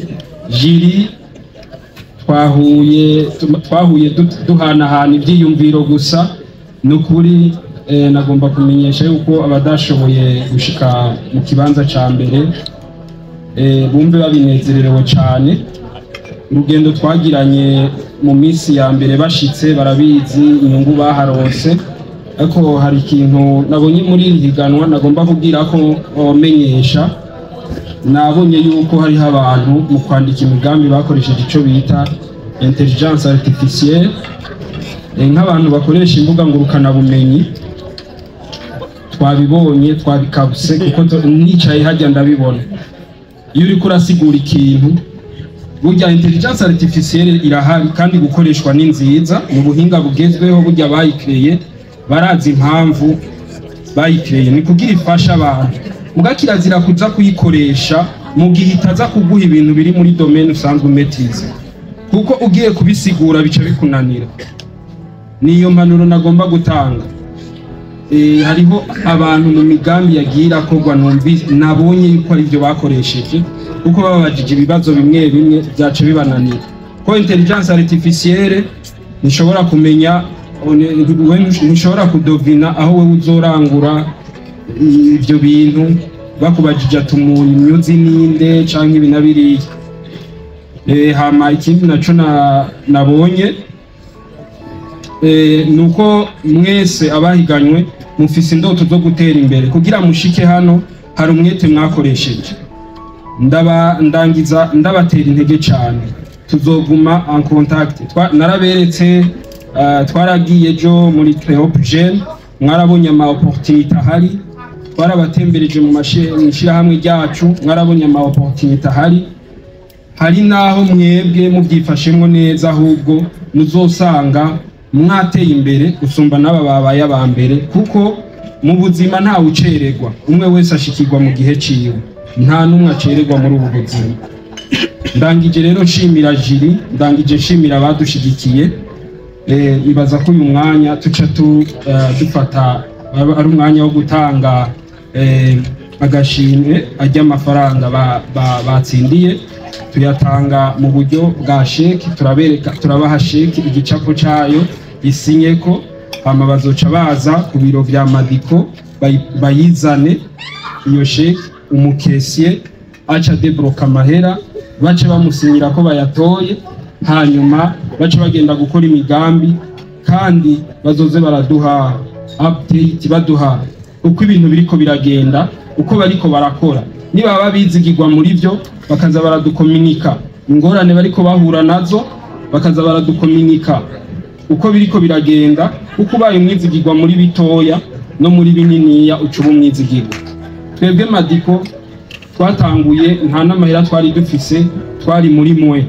Jury twahuye duhanahana ibyiyumviro gusa. Ni ukuri nagomba kumenyesha yuko abadashoboye gushika mu kibanza ca mbere bumve babinezererewe cyane. Urugendo twagiranye mu minsi ya mbere bashitse, barabizi inyungu baharonse. Ariko hari ikintu nabonye muri iri higanwa nagomba kubwira ko menyesha. Nabonye yuko hariho abantu mu kwandika imigambi bakoresheje icyo bita intelligence artificielle. Nk'abantu bakoresha imbuga ngurukanabumenyi twabibonye, twabikabuse, kuko nicaye hajya ndabibona. Iyo uriko urasigura ikintu, burya intelligence artificielle irahari kandi gukoreshwa ni nziza, mu buhinga bugezweho. Burya bayikreye barazi impamvu bayikreye, ni kugira ifasha abantu. Muga kirazira kuza kuyikoresha mu gihe itaza kuguha ibintu biri muri domaine usanzwe umaîtriza, kuko ugiye kubisigura bica bikunanira. Niyo mpanuro nagomba gutanga. Hariho abantu mu migambi yagiye irakorwa numvise nabonye yuko ari byo bakoresheje, kuko bababajije ibibazo bimwe bimwe byaca bibananira, ko intelligence artificielle ntishobora kumenya ntishobora kudovina aho wewe uzorangura ibyo bintu. Bakubajije ati umuntu imyuzi ninde canke ibi na biriya. Hama ikindi naco nabonye nuko mwese abahiganywe mufise indoto zo gutera imbere. Kugira mushike hano hari umwete mwakoresheje. Ndaba ndangiza ndabatera intege cyane, tuzoguma en contact. Naraberetse twaragiye ejo muri Cléop Jeune, mwarabonye ama opportunité ahari. Twarabatembereje mu mashirahamwe ryacu, mwarabonye ama opportunité ahari. Hari naho mwebwe mubyifashemwo neza, ahubwo muzosanga mwateye imbere gusumba n'aba babaye aba mbere, kuko mu buzima ntawe ucererwa, umwe wese ashikirwa mu gihe ciwe, nta n'umwe acererwa muri ubu buzima. Ndangije rero nshimira jury, ndangije nshimira abadushigikiye. Ibaza ko uyu mwanya tuca dufata ari umwanya wo gutanga agashimwe ajya amafaranga batsindiye. Tuyatanga mu buryo bwa chèque, turabereka, turabaha chèque, igicapo cayo isinyeko. Hama bazoca baza ku biro vya Madiko bayizane iyo chèque, umu caissier aca débloqua amahera, bace bamusinyira ko bayatoye, hanyuma bace bagenda gukora imigambi. Kandi bazoze baraduha update, baduha uko ibintu biriko biragenda, uko bariko barakora. Niba babizigirwa muri byo, bakaza baradukominika ingorane bariko bahura nazo, bakaza baradukominika uko biriko biragenda. Uko ubaye umwizigirwa muri bitoya, no muri bininiya uca uba umwizigirwa. Twebwe Madiko twatanguye nta n'amahera twari dufise, twari muri mwe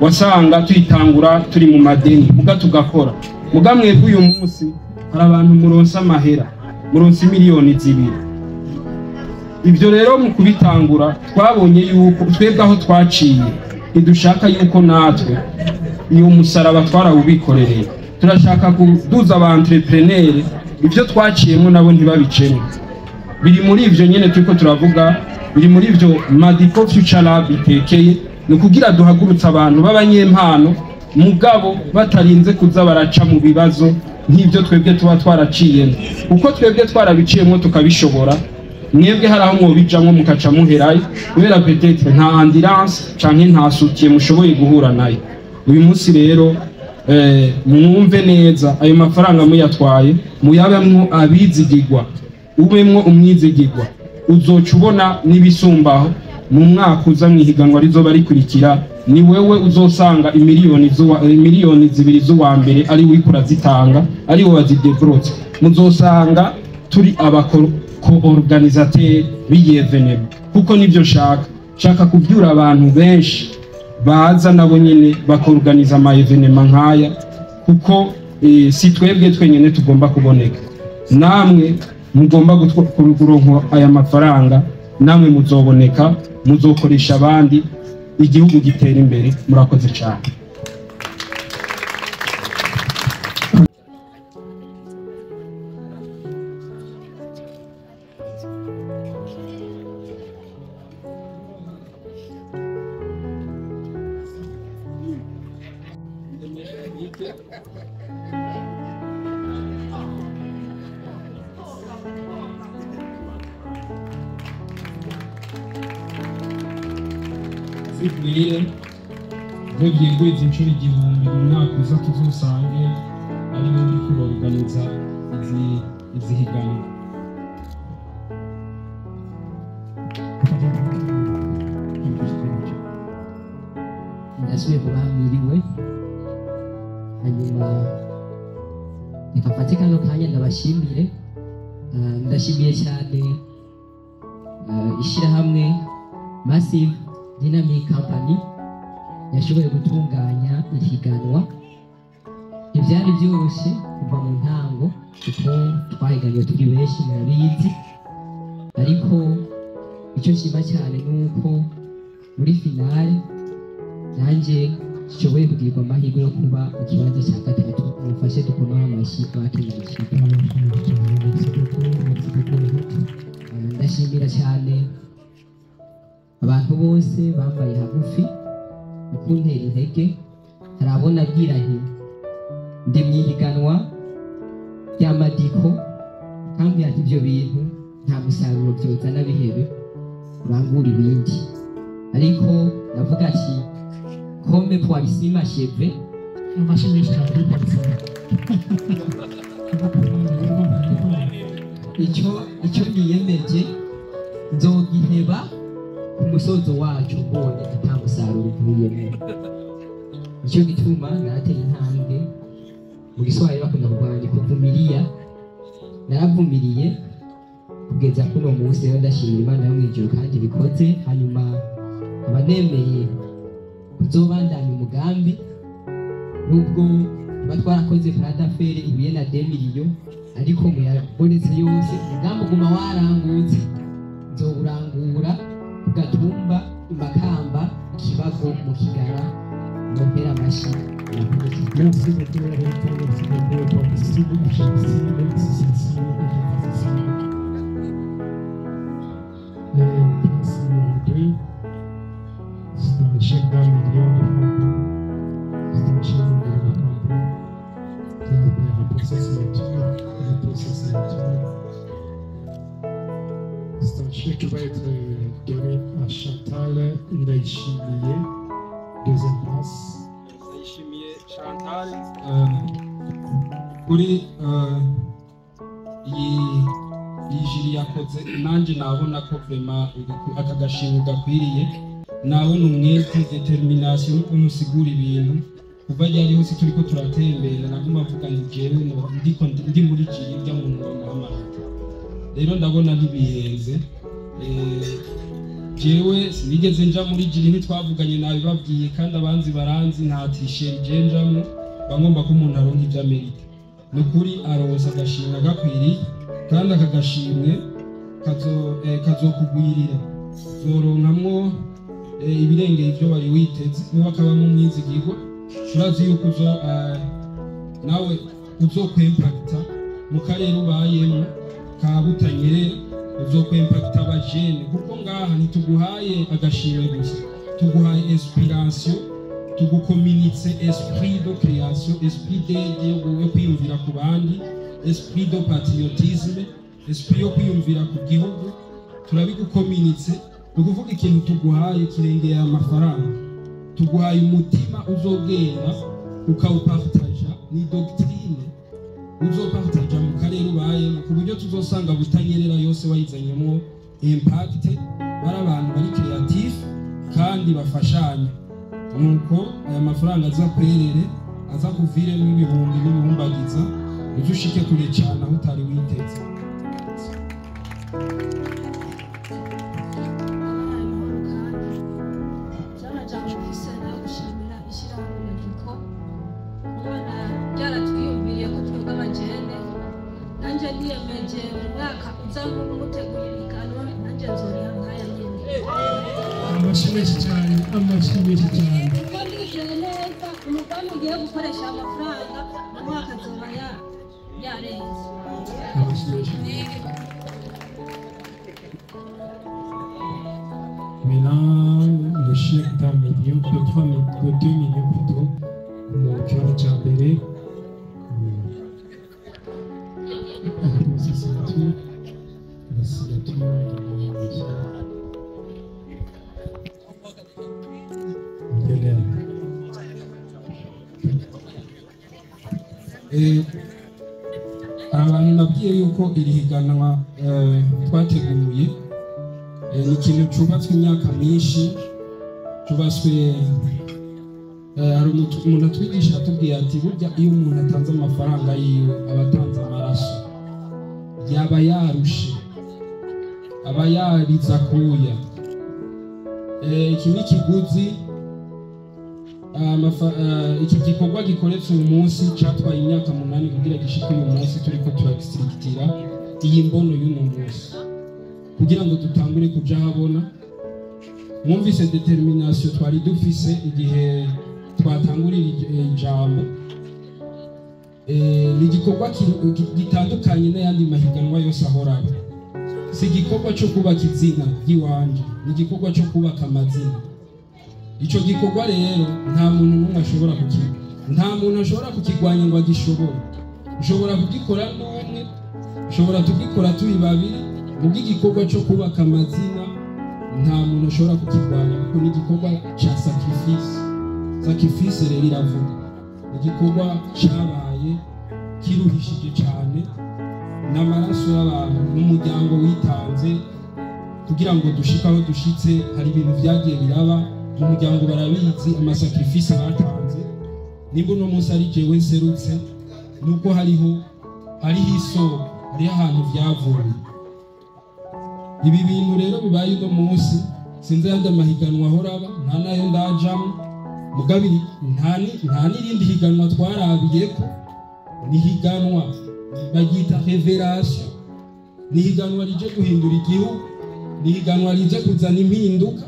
wasanga tuyitangura turi mu madeni, muga tugakora. Muga mwebwe uyu munsi hari abantu muronse amahera, muronse 2 miliyoni. Ibyo rero mu kubitangura twabonye yuko twebwe aho twaciye, ntidushaka yuko natwe iyo musaraba twarawubikorereye. Turashaka kuduza aba entrepreneur, ibyo twaciyemo nabo ntibabicemo. Biri muri ivyo nyene turiko turavuga, biri muri ivyo Madiko Future Lab itekeye, ni ukugira duhagurutse abantu b'abanyempano, mugabo batarinze kuza baraca mu bibazo nk'ibyo twebwe tuba twaraciyemo. Uko twebwe twarabiciyemo tukabishobora, mwebwe hari aho mwobijamwo mukaca muherayo, kubera peut-être nta endurance canke nta soutien mushoboye guhura nayo. Uyu munsi rero mwumve neza, ayo mafaranga muyatwaye muyabemwo abizigirwa. Ubemwo umwizigirwa, uzoca ubona n'ibisumbaho mu mwaka uza mw'ihiganwa rizoba rikurikira. Ni wewe uzosanga 2 miliyoni z'uwa mbere ari we urazitanga, ari we wazidébloqué. Muzosanga turi aba co-organisateur b'iyi événement, kuko nivyo nshaka. Nshaka kuvyura abantu benshi baza nabo nyene bakorganiza ama événement nkaya, kuko si twebwe twenyene tugomba kuboneka. Namwe mugomba kuronka aya mafaranga, namwe muzoboneka, muzokoresha abandi, igihugu gitera imbere. Murakoze cyane. Zibwire ibyo byigwiza inshuro 1000, mu mwaka uza tuzosange ari we uri kuroganiza izi higanwa. Ndasubiye kubaha mwiriwe. Hanyuma reka mfate kano kanya ndabashimire. Ndashimiye cyane ishyirahamwe Massive Dynamic Company yashoboye gutunganya ihiganwa. Ntibyari byoroshye kuva mu ntango, kuko twahiganiwe turi benshi, murabizi. Ariko icyo nshima cyane ni uko muri finale nanjye nshoboye kugirirwa amahirwe yo kuba mu kibanza cya gatatu. Mufashe dukomeho amashyi abatunganya. Ndashimira cyane abantu bose bambaye hagufi mu kuntera intege. Hari abo nabwira nti ndi mu ihiganwa rya Madiko, kambwira ati ibyo bintu nta musaruro byozana, bihebe urangura ibindi. Ariko ndavuga ati comme poisson achevé. Amashyi menshi cyane kuri polisi. Icyo niyemeje nzogiheba ku musozo wacu mbonye ata musaruro uvuyemo. Nicyo gituma narateye intambwe. Mu Giswahili bakunda kurwanya kuvumilia, naravumiriye kugeza kuno munsi. Rero ndashimira Imana yo mw'ijuru kandi bikoze. Hanyuma abanemeye kuzobandanya umugambi, nubwo tuba twarakoze plan d'affaires ihuye na 2 millions, ariko muyabonetse yose, umugambi uguma warangutse. Nzowurangura ku Gatumba, Imakamba, Ikibago, mu Kigara. Mumpera amashyi. Merci beaucoup, Rita. Merci beaucoup, Polisi. Merci, merci, merci. Place numéro 2, c'est un chèque d'1 million de francs. C'est un chèque de la campagne qui a été rapporté. Pour sa signature, il pose sa signature. C'est un chèque qui va être donné à Chantal Ndayishimiye, deuxième place. Ndayishimiye Chantal, kuri iyi jury yakoze, nanjye nabona ko vraiment aka gashimwe gakwiriye. Nabona umwete, détermination n'ukuntu usigura ibintu. Kuva ryari hose turiko turatembera, naguma mvuga nti jewe ndiko ndi muri jury rya muntu bamuha amanota. Rero ndabona ntibihenze. Jewe sinigeze nja muri jury, ntitwavuganye, nabibabwiye kandi abanzi baranzi, nta t-shirt je njamwo. Bagomba ko umuntu aronka ivyo amerita. Ni ukuri aronsa agashimwe gakwiriye, kandi aka gashimwe kazokugwirira, uzoronkamwo ibirengeye ivyo wari witeze. Niba akabamo umwizigirwa, turazi yuko uzo nawe uzokwempakita mu karere ubayemo ka Butanyerera, uzokwempakita abajene, kuko ngaha ntituguhaye agashimwe gusa, tuguhaye inspiration, tugukominitse esprit de création, esprit d'aide, yo kwiyumvira ku bandi, esprit de patriotisme, esprit yo kwiyumvira ku gihugu. Turabigukominitse. Ni ukuvuga ikintu tuguhaye kirengeye amafaranga. Tuguhaye umutima uzogenda ukawupartaja, ni doctrine uzopartaja mu karere ubayemo, ku buryo tuzosanga Butanyerera yose wayizanyemo impact, bari abantu bari créatif kandi bafashanya. Nuko aya mafaranga aza kwerere, aza kuviremo ibihumbi n'ibihumbagiza, uzushike kure cyane aho utari witeze. Abahaye amahoro. Kandi by'amajambo mfise nayo gushimira ishyirahamwe NAGICO kubona ryaratwiyumviriye ko twebwe abajene. Nanjye niyemeje mu mwaka uza muteguye ihiganwa, nanjye nzoriha nkaya nyene. Amashyi menshi cyane, amashyi menshi cyane. Kuko nizeye neza umugambi ugiye gukoresha amafaranga mu mwaka azoba yarenze. Amashyi menshi. Maintenant, le chèque d'1 million, de 3 de 2 millions plutôt, mu kibanza cya mbere. Sa signature, la signature de monsieur Lionel. Abantu nabwiye yuko iri higanwa twateguye, ni ikintu cyubatswe imyaka myinshi, cyubatswe hari umuntu atwigisha atubwiye ati burya iyo umuntu atanze amafaranga yiwe aba atanze amaraso, yaba yarushe, aba yarize akuya. Iki ni ikiguzi. Iki gikorwa gikoretse uyu munsi cyatwaye imyaka 8 kugira gishike uyu munsi turiko turagisirikitira iyi mbono y'uno munsi kugira ngo dutangure kuja habona. Mwumvise détermination twari dufise igihe twatangurira ijambo. Ni igikorwa gitandukanye n'ayandi mahiganwa yose ahoraba. Si igikorwa cyo kubaka izina ry'iwanje, ni igikorwa cyo kubaka amazina. Ico gikorwa rero nta muntu n'umwe ashobora kukiga, nta muntu ashobora kukigwanya ngo agishobore. Ushobora kugikora n'umwe, ushobora kugikora turi babiri, ubwo igikorwa cyo kubaka amazina nta muntu ashobora kukigwanya, kuko ni igikorwa ca sacrifice. Sacrifice rero iravuga igikorwa cabaye kiruhishije cyane n'amaraso y'abantu n'umuryango witanze kugira ngo dushike aho dushitse. Hari ibintu byagiye biraba mu muryango, barabizi ama sacrifice batanze. Nimba uno munsi ari jewe nserutse, nuko hariho isoko, hariho ahantu byavuye. Ibi bintu rero bibaye uno munsi, sinzi ayandi amahiganwa ahora aba, nta nayo ndajamwo mugabiri, nta n'irindi higanwa twarabiyeko. Ni higanwa baryita révélation, ni higanwa rije guhindura igihugu, ni higanwa rije kuzana impinduka.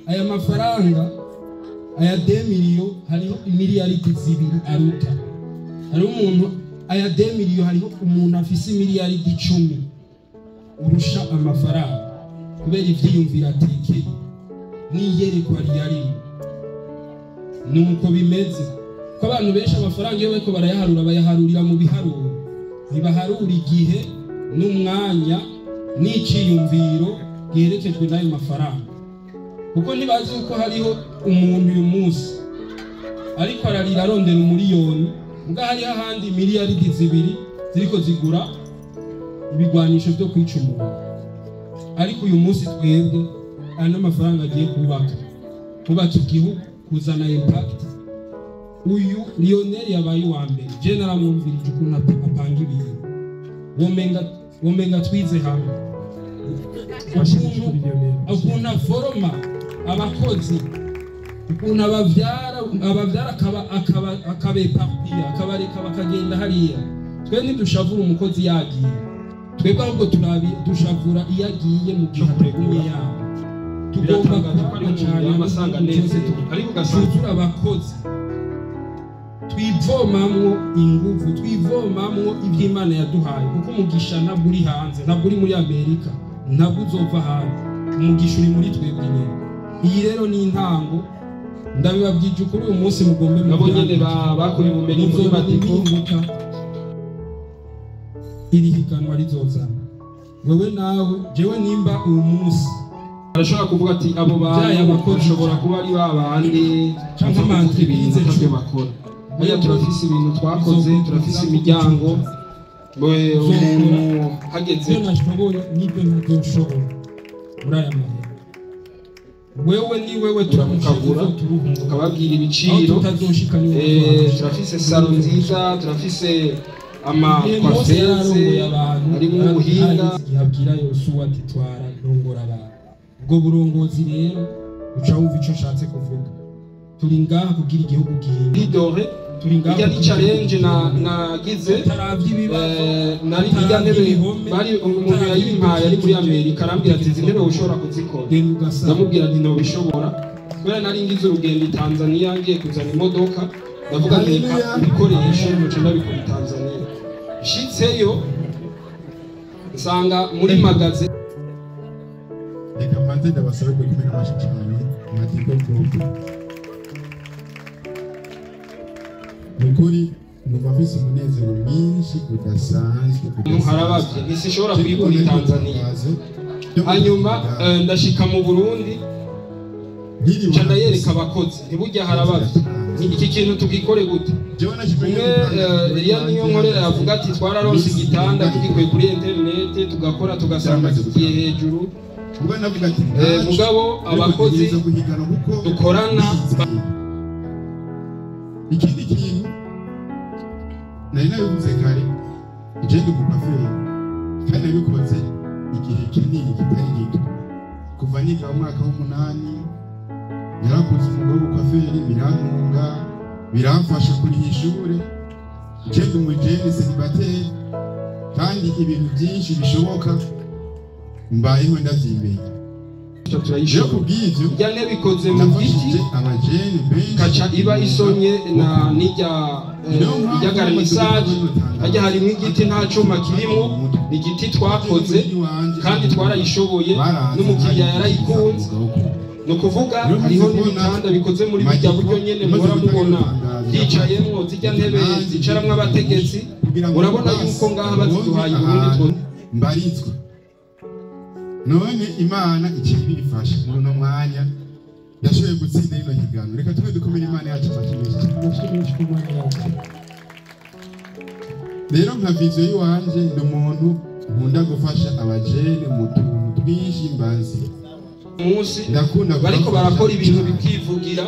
Aya mafaranga, aya 2 millions, hariho imiliyaridi 2 aruta. Hariho umuntu, aya 2 millions, hariho umuntu afise imiliyaridi 10 urusha amafaranga, kubera ivyiyumviro atekeye n'iyerekwa riyarimo. Nuko bimeze ko abantu benshi amafaranga iyo bariko barayaharura, bayaharurira mu biharuro. Ntibaharura igihe n'umwanya n'iciyumviro giherekejwe n'ayo mafaranga, kuko ntibazi yuko hariho umuntu uyu munsi ariko ararira arondera umuriyoni, mbwa hariho ahandi miliyaridi 2 ziriko zigura ibigwanisho byo kwica umuntu. Ariko uyu munsi twebwe aya n'amafaranga agiye kubaka igihugu, kuzana impact. Uyu Lionel yabaye uwa mbere, je naramwumvirije ukuntu apanga ibintu, womenga twize hamwe, ukuntu aforoma abakozi, ukuntu abavyara akabeparpira, akabareka bakagenda hariya. Twe ntidushavura umukozi yagiye, twebwe ahubwo dushavura iyo agiye mu gihe atagumye yabo. Tugomba kuba cyane amasanga neza, ariko ugasanga abakozi twivomamwo inguvu, twivomamwo iby'Imana yaduhaye, kuko umugisha ntabwo uri hanze, ntabwo uri muri Amerika, ntabwo uzova hanze, umugisha uri muri twebwe nyene. Iyi rero ni intango, ndabibabwije ukuri uyu munsi mugombe nabo nyene bakuye ubumenyi muri Matiko. Iri higanwa rizozana wewe nawe, jewe nimba uyu munsi arashobora kuvuga ati abo bantu bashobora kuba ari babandi canke ama entreprise ntavyo bakora. Hariya turafise ibintu twakoze, turafise imiryango, umuntu hageze ibyo nashoboye n'ibyo ntazoshobora muri aya mahera. Wewe ni wewe, turamukagura tukababwira ibiciro. Turafise salo nziza, turafise ama coiffeuse harimo ubuhinga. Yabwira Yosuwa ati twara ndongora abantu. Ubwo burongozi rero uca wumva ico nshatse kuvuga. Turi ngaha kugira igihugu gihindure, turi ngaha ni challenge nagize nari ijya ntebe bari umuntu yayimpaye ari muri Amerika, arambwira ati izi ntebe ushobora kuzikora, ndamubwira nti ntobishobora kubera nari ngize urugendo i Tanzania ngiye kuzana imodoka, ndavuga nti ibikoresho nce ndabikora i Tanzania. Nshitseyo nsanga muri magaze. Reka mbanze ndabasabe gukomera amashyi cyane Matiko Group. Nukuri numva mfise umunezero mwinshi udasanzwe. Harabavye ntishobora kuyikura i Tanzania. Hanyuma ndashika mu Burundi nca ndayereka abakozi ntiburya harabavye iki kintu tugikore gute. Umwe Eliya niyo nkorera yavuga ati twararonse igitanda tugikuye kuri internet tugakora tugasanga kigiye hejuru. Mugabo abakozi dukorana. Ikindi kintu nari nabivuze kare, je ndi umukwaferi kandi nabikoze igihe kinini kitari gito, kuva niga mu mwaka w'8 narakoze umwuga w'ubukwaferi, birantunga, biramfasha kuriha ishure. Je ndi umujene célibataire kandi ibintu byinshi bishoboka mbayeho ndavyimenya. Ijya ntebe ikoze mu giti kaca iba isonye na n'ijya garnisage, hajya harimo igiti nta cuma kirimo, ni igiti twakoze kandi twarayishoboye n'umukiriya yarayikunze. Ni ukuvuga hariho n'ibitanda bikoze muri bijya buryo nyene muhora mubona byicayemwo, zijya ntebe zicaramwo abategetsi. Urabona yuko ngaha baziduhaye Burundi mbarizwa. None Imana ikibifasha muri no mwanya yashoboye gutsinda ino higano. Reka tube dukomere Imana yacu amashyi. Rero nka vision yiwanje ndi umuntu nkunda gufasha abajene mu tuntu twinshi mbazi. Munsi bariko barakora ibintu bikivugira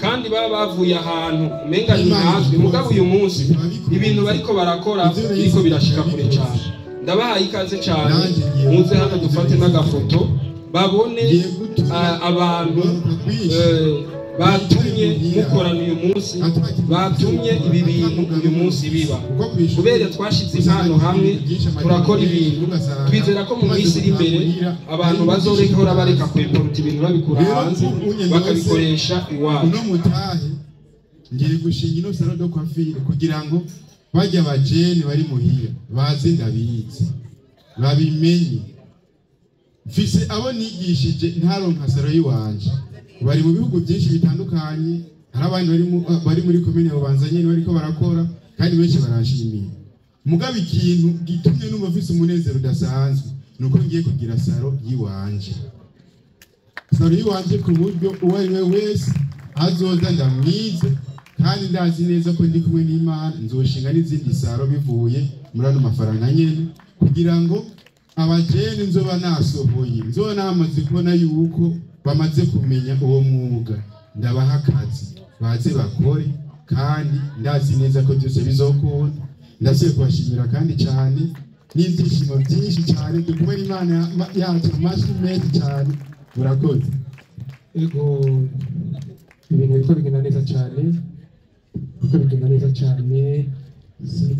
kandi baba bavuye ahantu umenga ntihazwi, mugabo uyu munsi ibintu bariko barakora biriko birashika kure cyane. Ndabahaye ikaze cyane, muze hano dufate n'agafoto babone abantu batumye mukorana uyu munsi, batumye ibi bintu uyu munsi biba. Kubera twashize impano hamwe turakora ibintu, twizera ko mu minsi iri imbere abantu bazoreka bareka kwimporta ibintu babikura hanze bakabikoresha iwacu. Uno mutahe ngiye gushinga ino salon de coiffure kugira ngo bajya abajene bari muhira baze ndabizi babimenye. Mfise abo nigishije ntaronka salo yiwanje, bari mu bihugu byinshi bitandukanye, hari abandi bari muri komine Bubanza nyene bariko barakora kandi benshi barashimiye. Mugabo ikintu gitumye numva mfise umunezero udasanzwe nuko ngiye kugira salon yiwanje, salon yiwanje, ku buryo uwo ari we wese azoza ndamwize, kandi ndazi neza ko ndi kumwe n'Imana, nzoshinga n'izindi salon bivuye muri ano mafaranga nyene, kugira ngo abajene nzoba nasohoye, nzoba namaze kubona yuko bamaze kumenya uwo mwuga, ndabaha akazi baze bakore, kandi ndazi neza ko byose bizokunda. Ndasiye kubashimira kandi cyane n'ibyishimo byinshi cyane, ndi kumwe n'Imana yacu, amashyi menshi cyane, murakoze. Ego, ibintu biriko bigenda neza cyane, biriko bigenda neza cyane.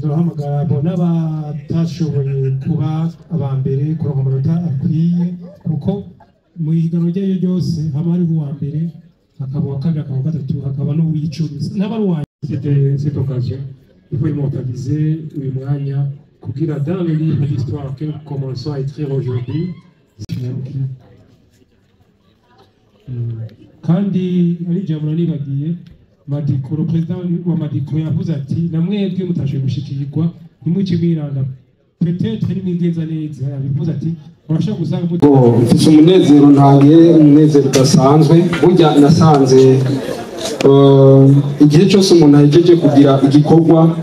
Turahamagara bo n'abatashoboye kuba aba mbere kuronka amanota akwiye, kuko mu ihiganwa iryo ari ryo ryose haba hariho uwa mbere, hakaba uwa kabiri, hakaba uwa gatatu, hakaba n'uw'icumi, n'aba ari uwa. Cette occasion, il faut immortaliser uyu mwanya kugira dans le livre d'histoire que nous commençons à écrire aujourd'hui. Kandi ari ijambo nanibagiye, Madiko, le président wa Madiko yavuze ati: "Namwebwe mutashoboye gushikirwa, ntimuce mwiranda, peut-être nimwigenza neza." Yabivuze ati urashobora gusanga Mfise umunezero ntange, umunezero udasanzwe. Burya nasanze igihe cyose umuntu ahejeje kugira igikorwa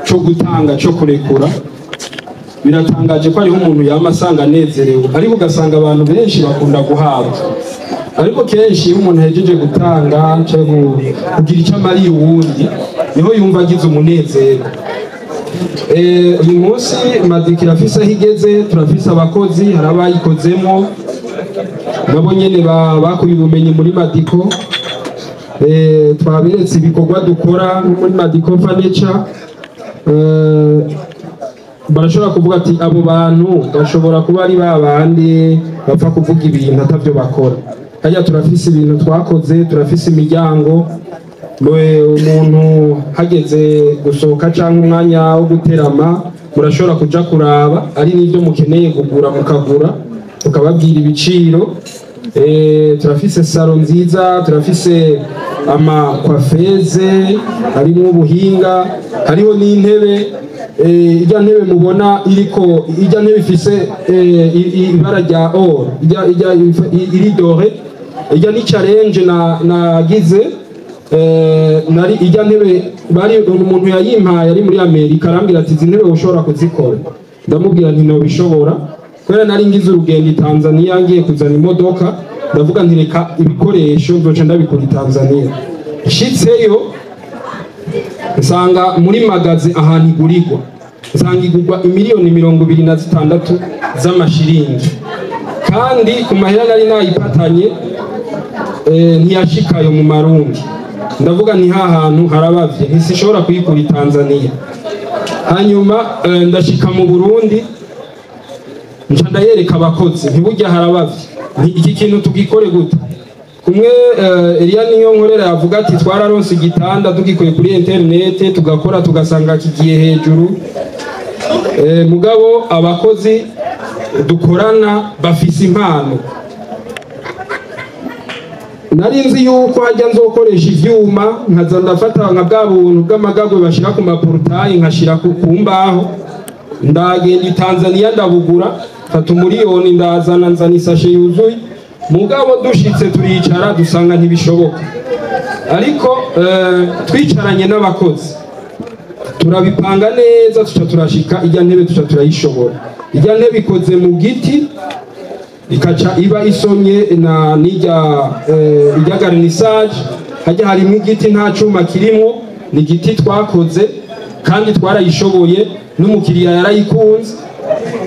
cyo gutanga, cyo kurekura, biratangaje ko hariho umuntu yama asanga anezerewe, ariko ugasanga abantu benshi bakunda guhabwa. Ariko kenshi iyo umuntu ahejeje gutanga cyangwa kugira icyo amariye uwundi, niho yumva agize umunezero. Uyu munsi Madiko irafise aho igeze, turafise abakozi, hari abayikozemo nabo nyene bakuye ubumenyi muri Madiko. Twaberetse ibikorwa dukora nko muri Madiko Furniture. Barashobora kuvuga ati abo bantu bashobora kuba ari ba bandi bapfa kuvuga ibintu atavyo bakora. Hajya turafise ibintu twakoze, turafise imiryango, umuntu hageze gusohoka cyangwa umwanya wo guterama murashobora kuja kuraba, ari n'ibyo mukeneye kugura mukagura, tukababwira ibiciro. Turafise salon nziza, turafise ama coiffeuse harimo ubuhinga, hariho n'intebe. Ijya ntebe mubona iriko, ijya ntebe ifise ibara rya or, ijya iri doré, ijya ni challenge na nagize. Nari ijya ntebe bari umuntu yayimpaye ari muri Amerika, arambwira ati izi ntebe ushobora kuzikora? Ndamubwira nti nobishobora, kubera nari ngize urugendo i Tanzania ngiye kuzana imodoka, ndavuga nti reka ibikoresho nzoca ndabikora i Tanzania. Nshitseyo nsanga muri magasin ahantu igurirwa, nsanga igurwa imiliyoni 26 z'amashiringi, kandi ku mahera nari nayipatanye ntiyashikayo mu Marundi. Ndavuga nti ha hantu harabavye, ntisishobora kuyikura i Tanzania. Hanyuma ndashika mu Burundi, nca ndayereka abakozi, ntiburya harabavye, iki kintu tugikore gute? Kumwe Eliya niyo nkorera yavuga ati twararonse igitanda tugikuye kuri internet, tugakora tugasanga kigiye hejuru. Mugabo abakozi dukorana bafise impano. Nari nzi yuko hajya nzokoresha ivyuma, nkaza ndafata nka bwa buntu bw'amagagwe bashira ku ma portail, nkashira ku mbaho. Ndagenda i Tanzania ndabugura, mfata umuriyoni ndazana, nzana isashe yuzuye. Mugabo dushitse turicara dusanga ntibishoboka, ariko twicaranye n'abakozi turabipanga neza, tuca turashika ijya ntebe tuca turayishobora. Ijya ntebe ikoze mu giti, ikaca iba isomye na nijya ijya garnissage, hajya harimo igiti nta cuma kirimo, ni igiti twakoze kandi twarayishoboye n'umukiriya yarayikunze.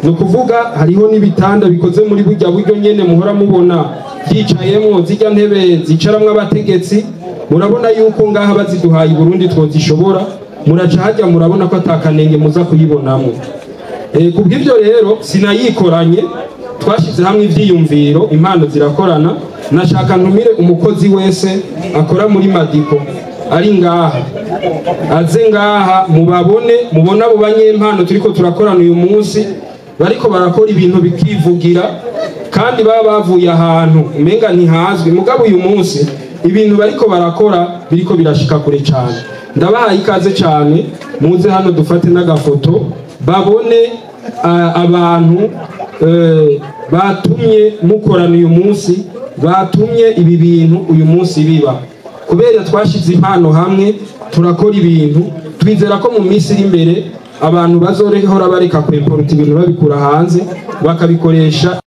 Ni ukuvuga hariho n'ibitanda bikoze muri burya buryo nyene muhora mubona byicayemwo, zijya ntebe zicaramwo abategetsi. Murabona yuko ngaha baziduhaye i Burundi twozishobora, muraca hajya murabona ko atakanenge muza kuyibonamwo. Kubw'ivyo rero sinayikoranye, twashize hamwe ivyiyumviro, impano zirakorana. Nashaka ntumire umukozi wese akora muri Madiko ari ngaha, aze ngaha mubabone, mubone abo banyempano turiko turakorana uyu munsi, bariko barakora ibintu bikivugira, kandi baba bavuye ahantu umenga ntihazwi. Mugabo uyu munsi ibintu bariko barakora biriko birashika kure cyane. Ndabahaye ikaze cyane, muze hano dufate n'agafoto babone abantu batumye mukorana uyu munsi, batumye ibi bintu uyu munsi biba. Kubera twashize impano hamwe turakora ibintu, twizera ko mu minsi iri imbere abantu bazorehora bareka kwimporta ibintu babikura hanze bakabikoresha.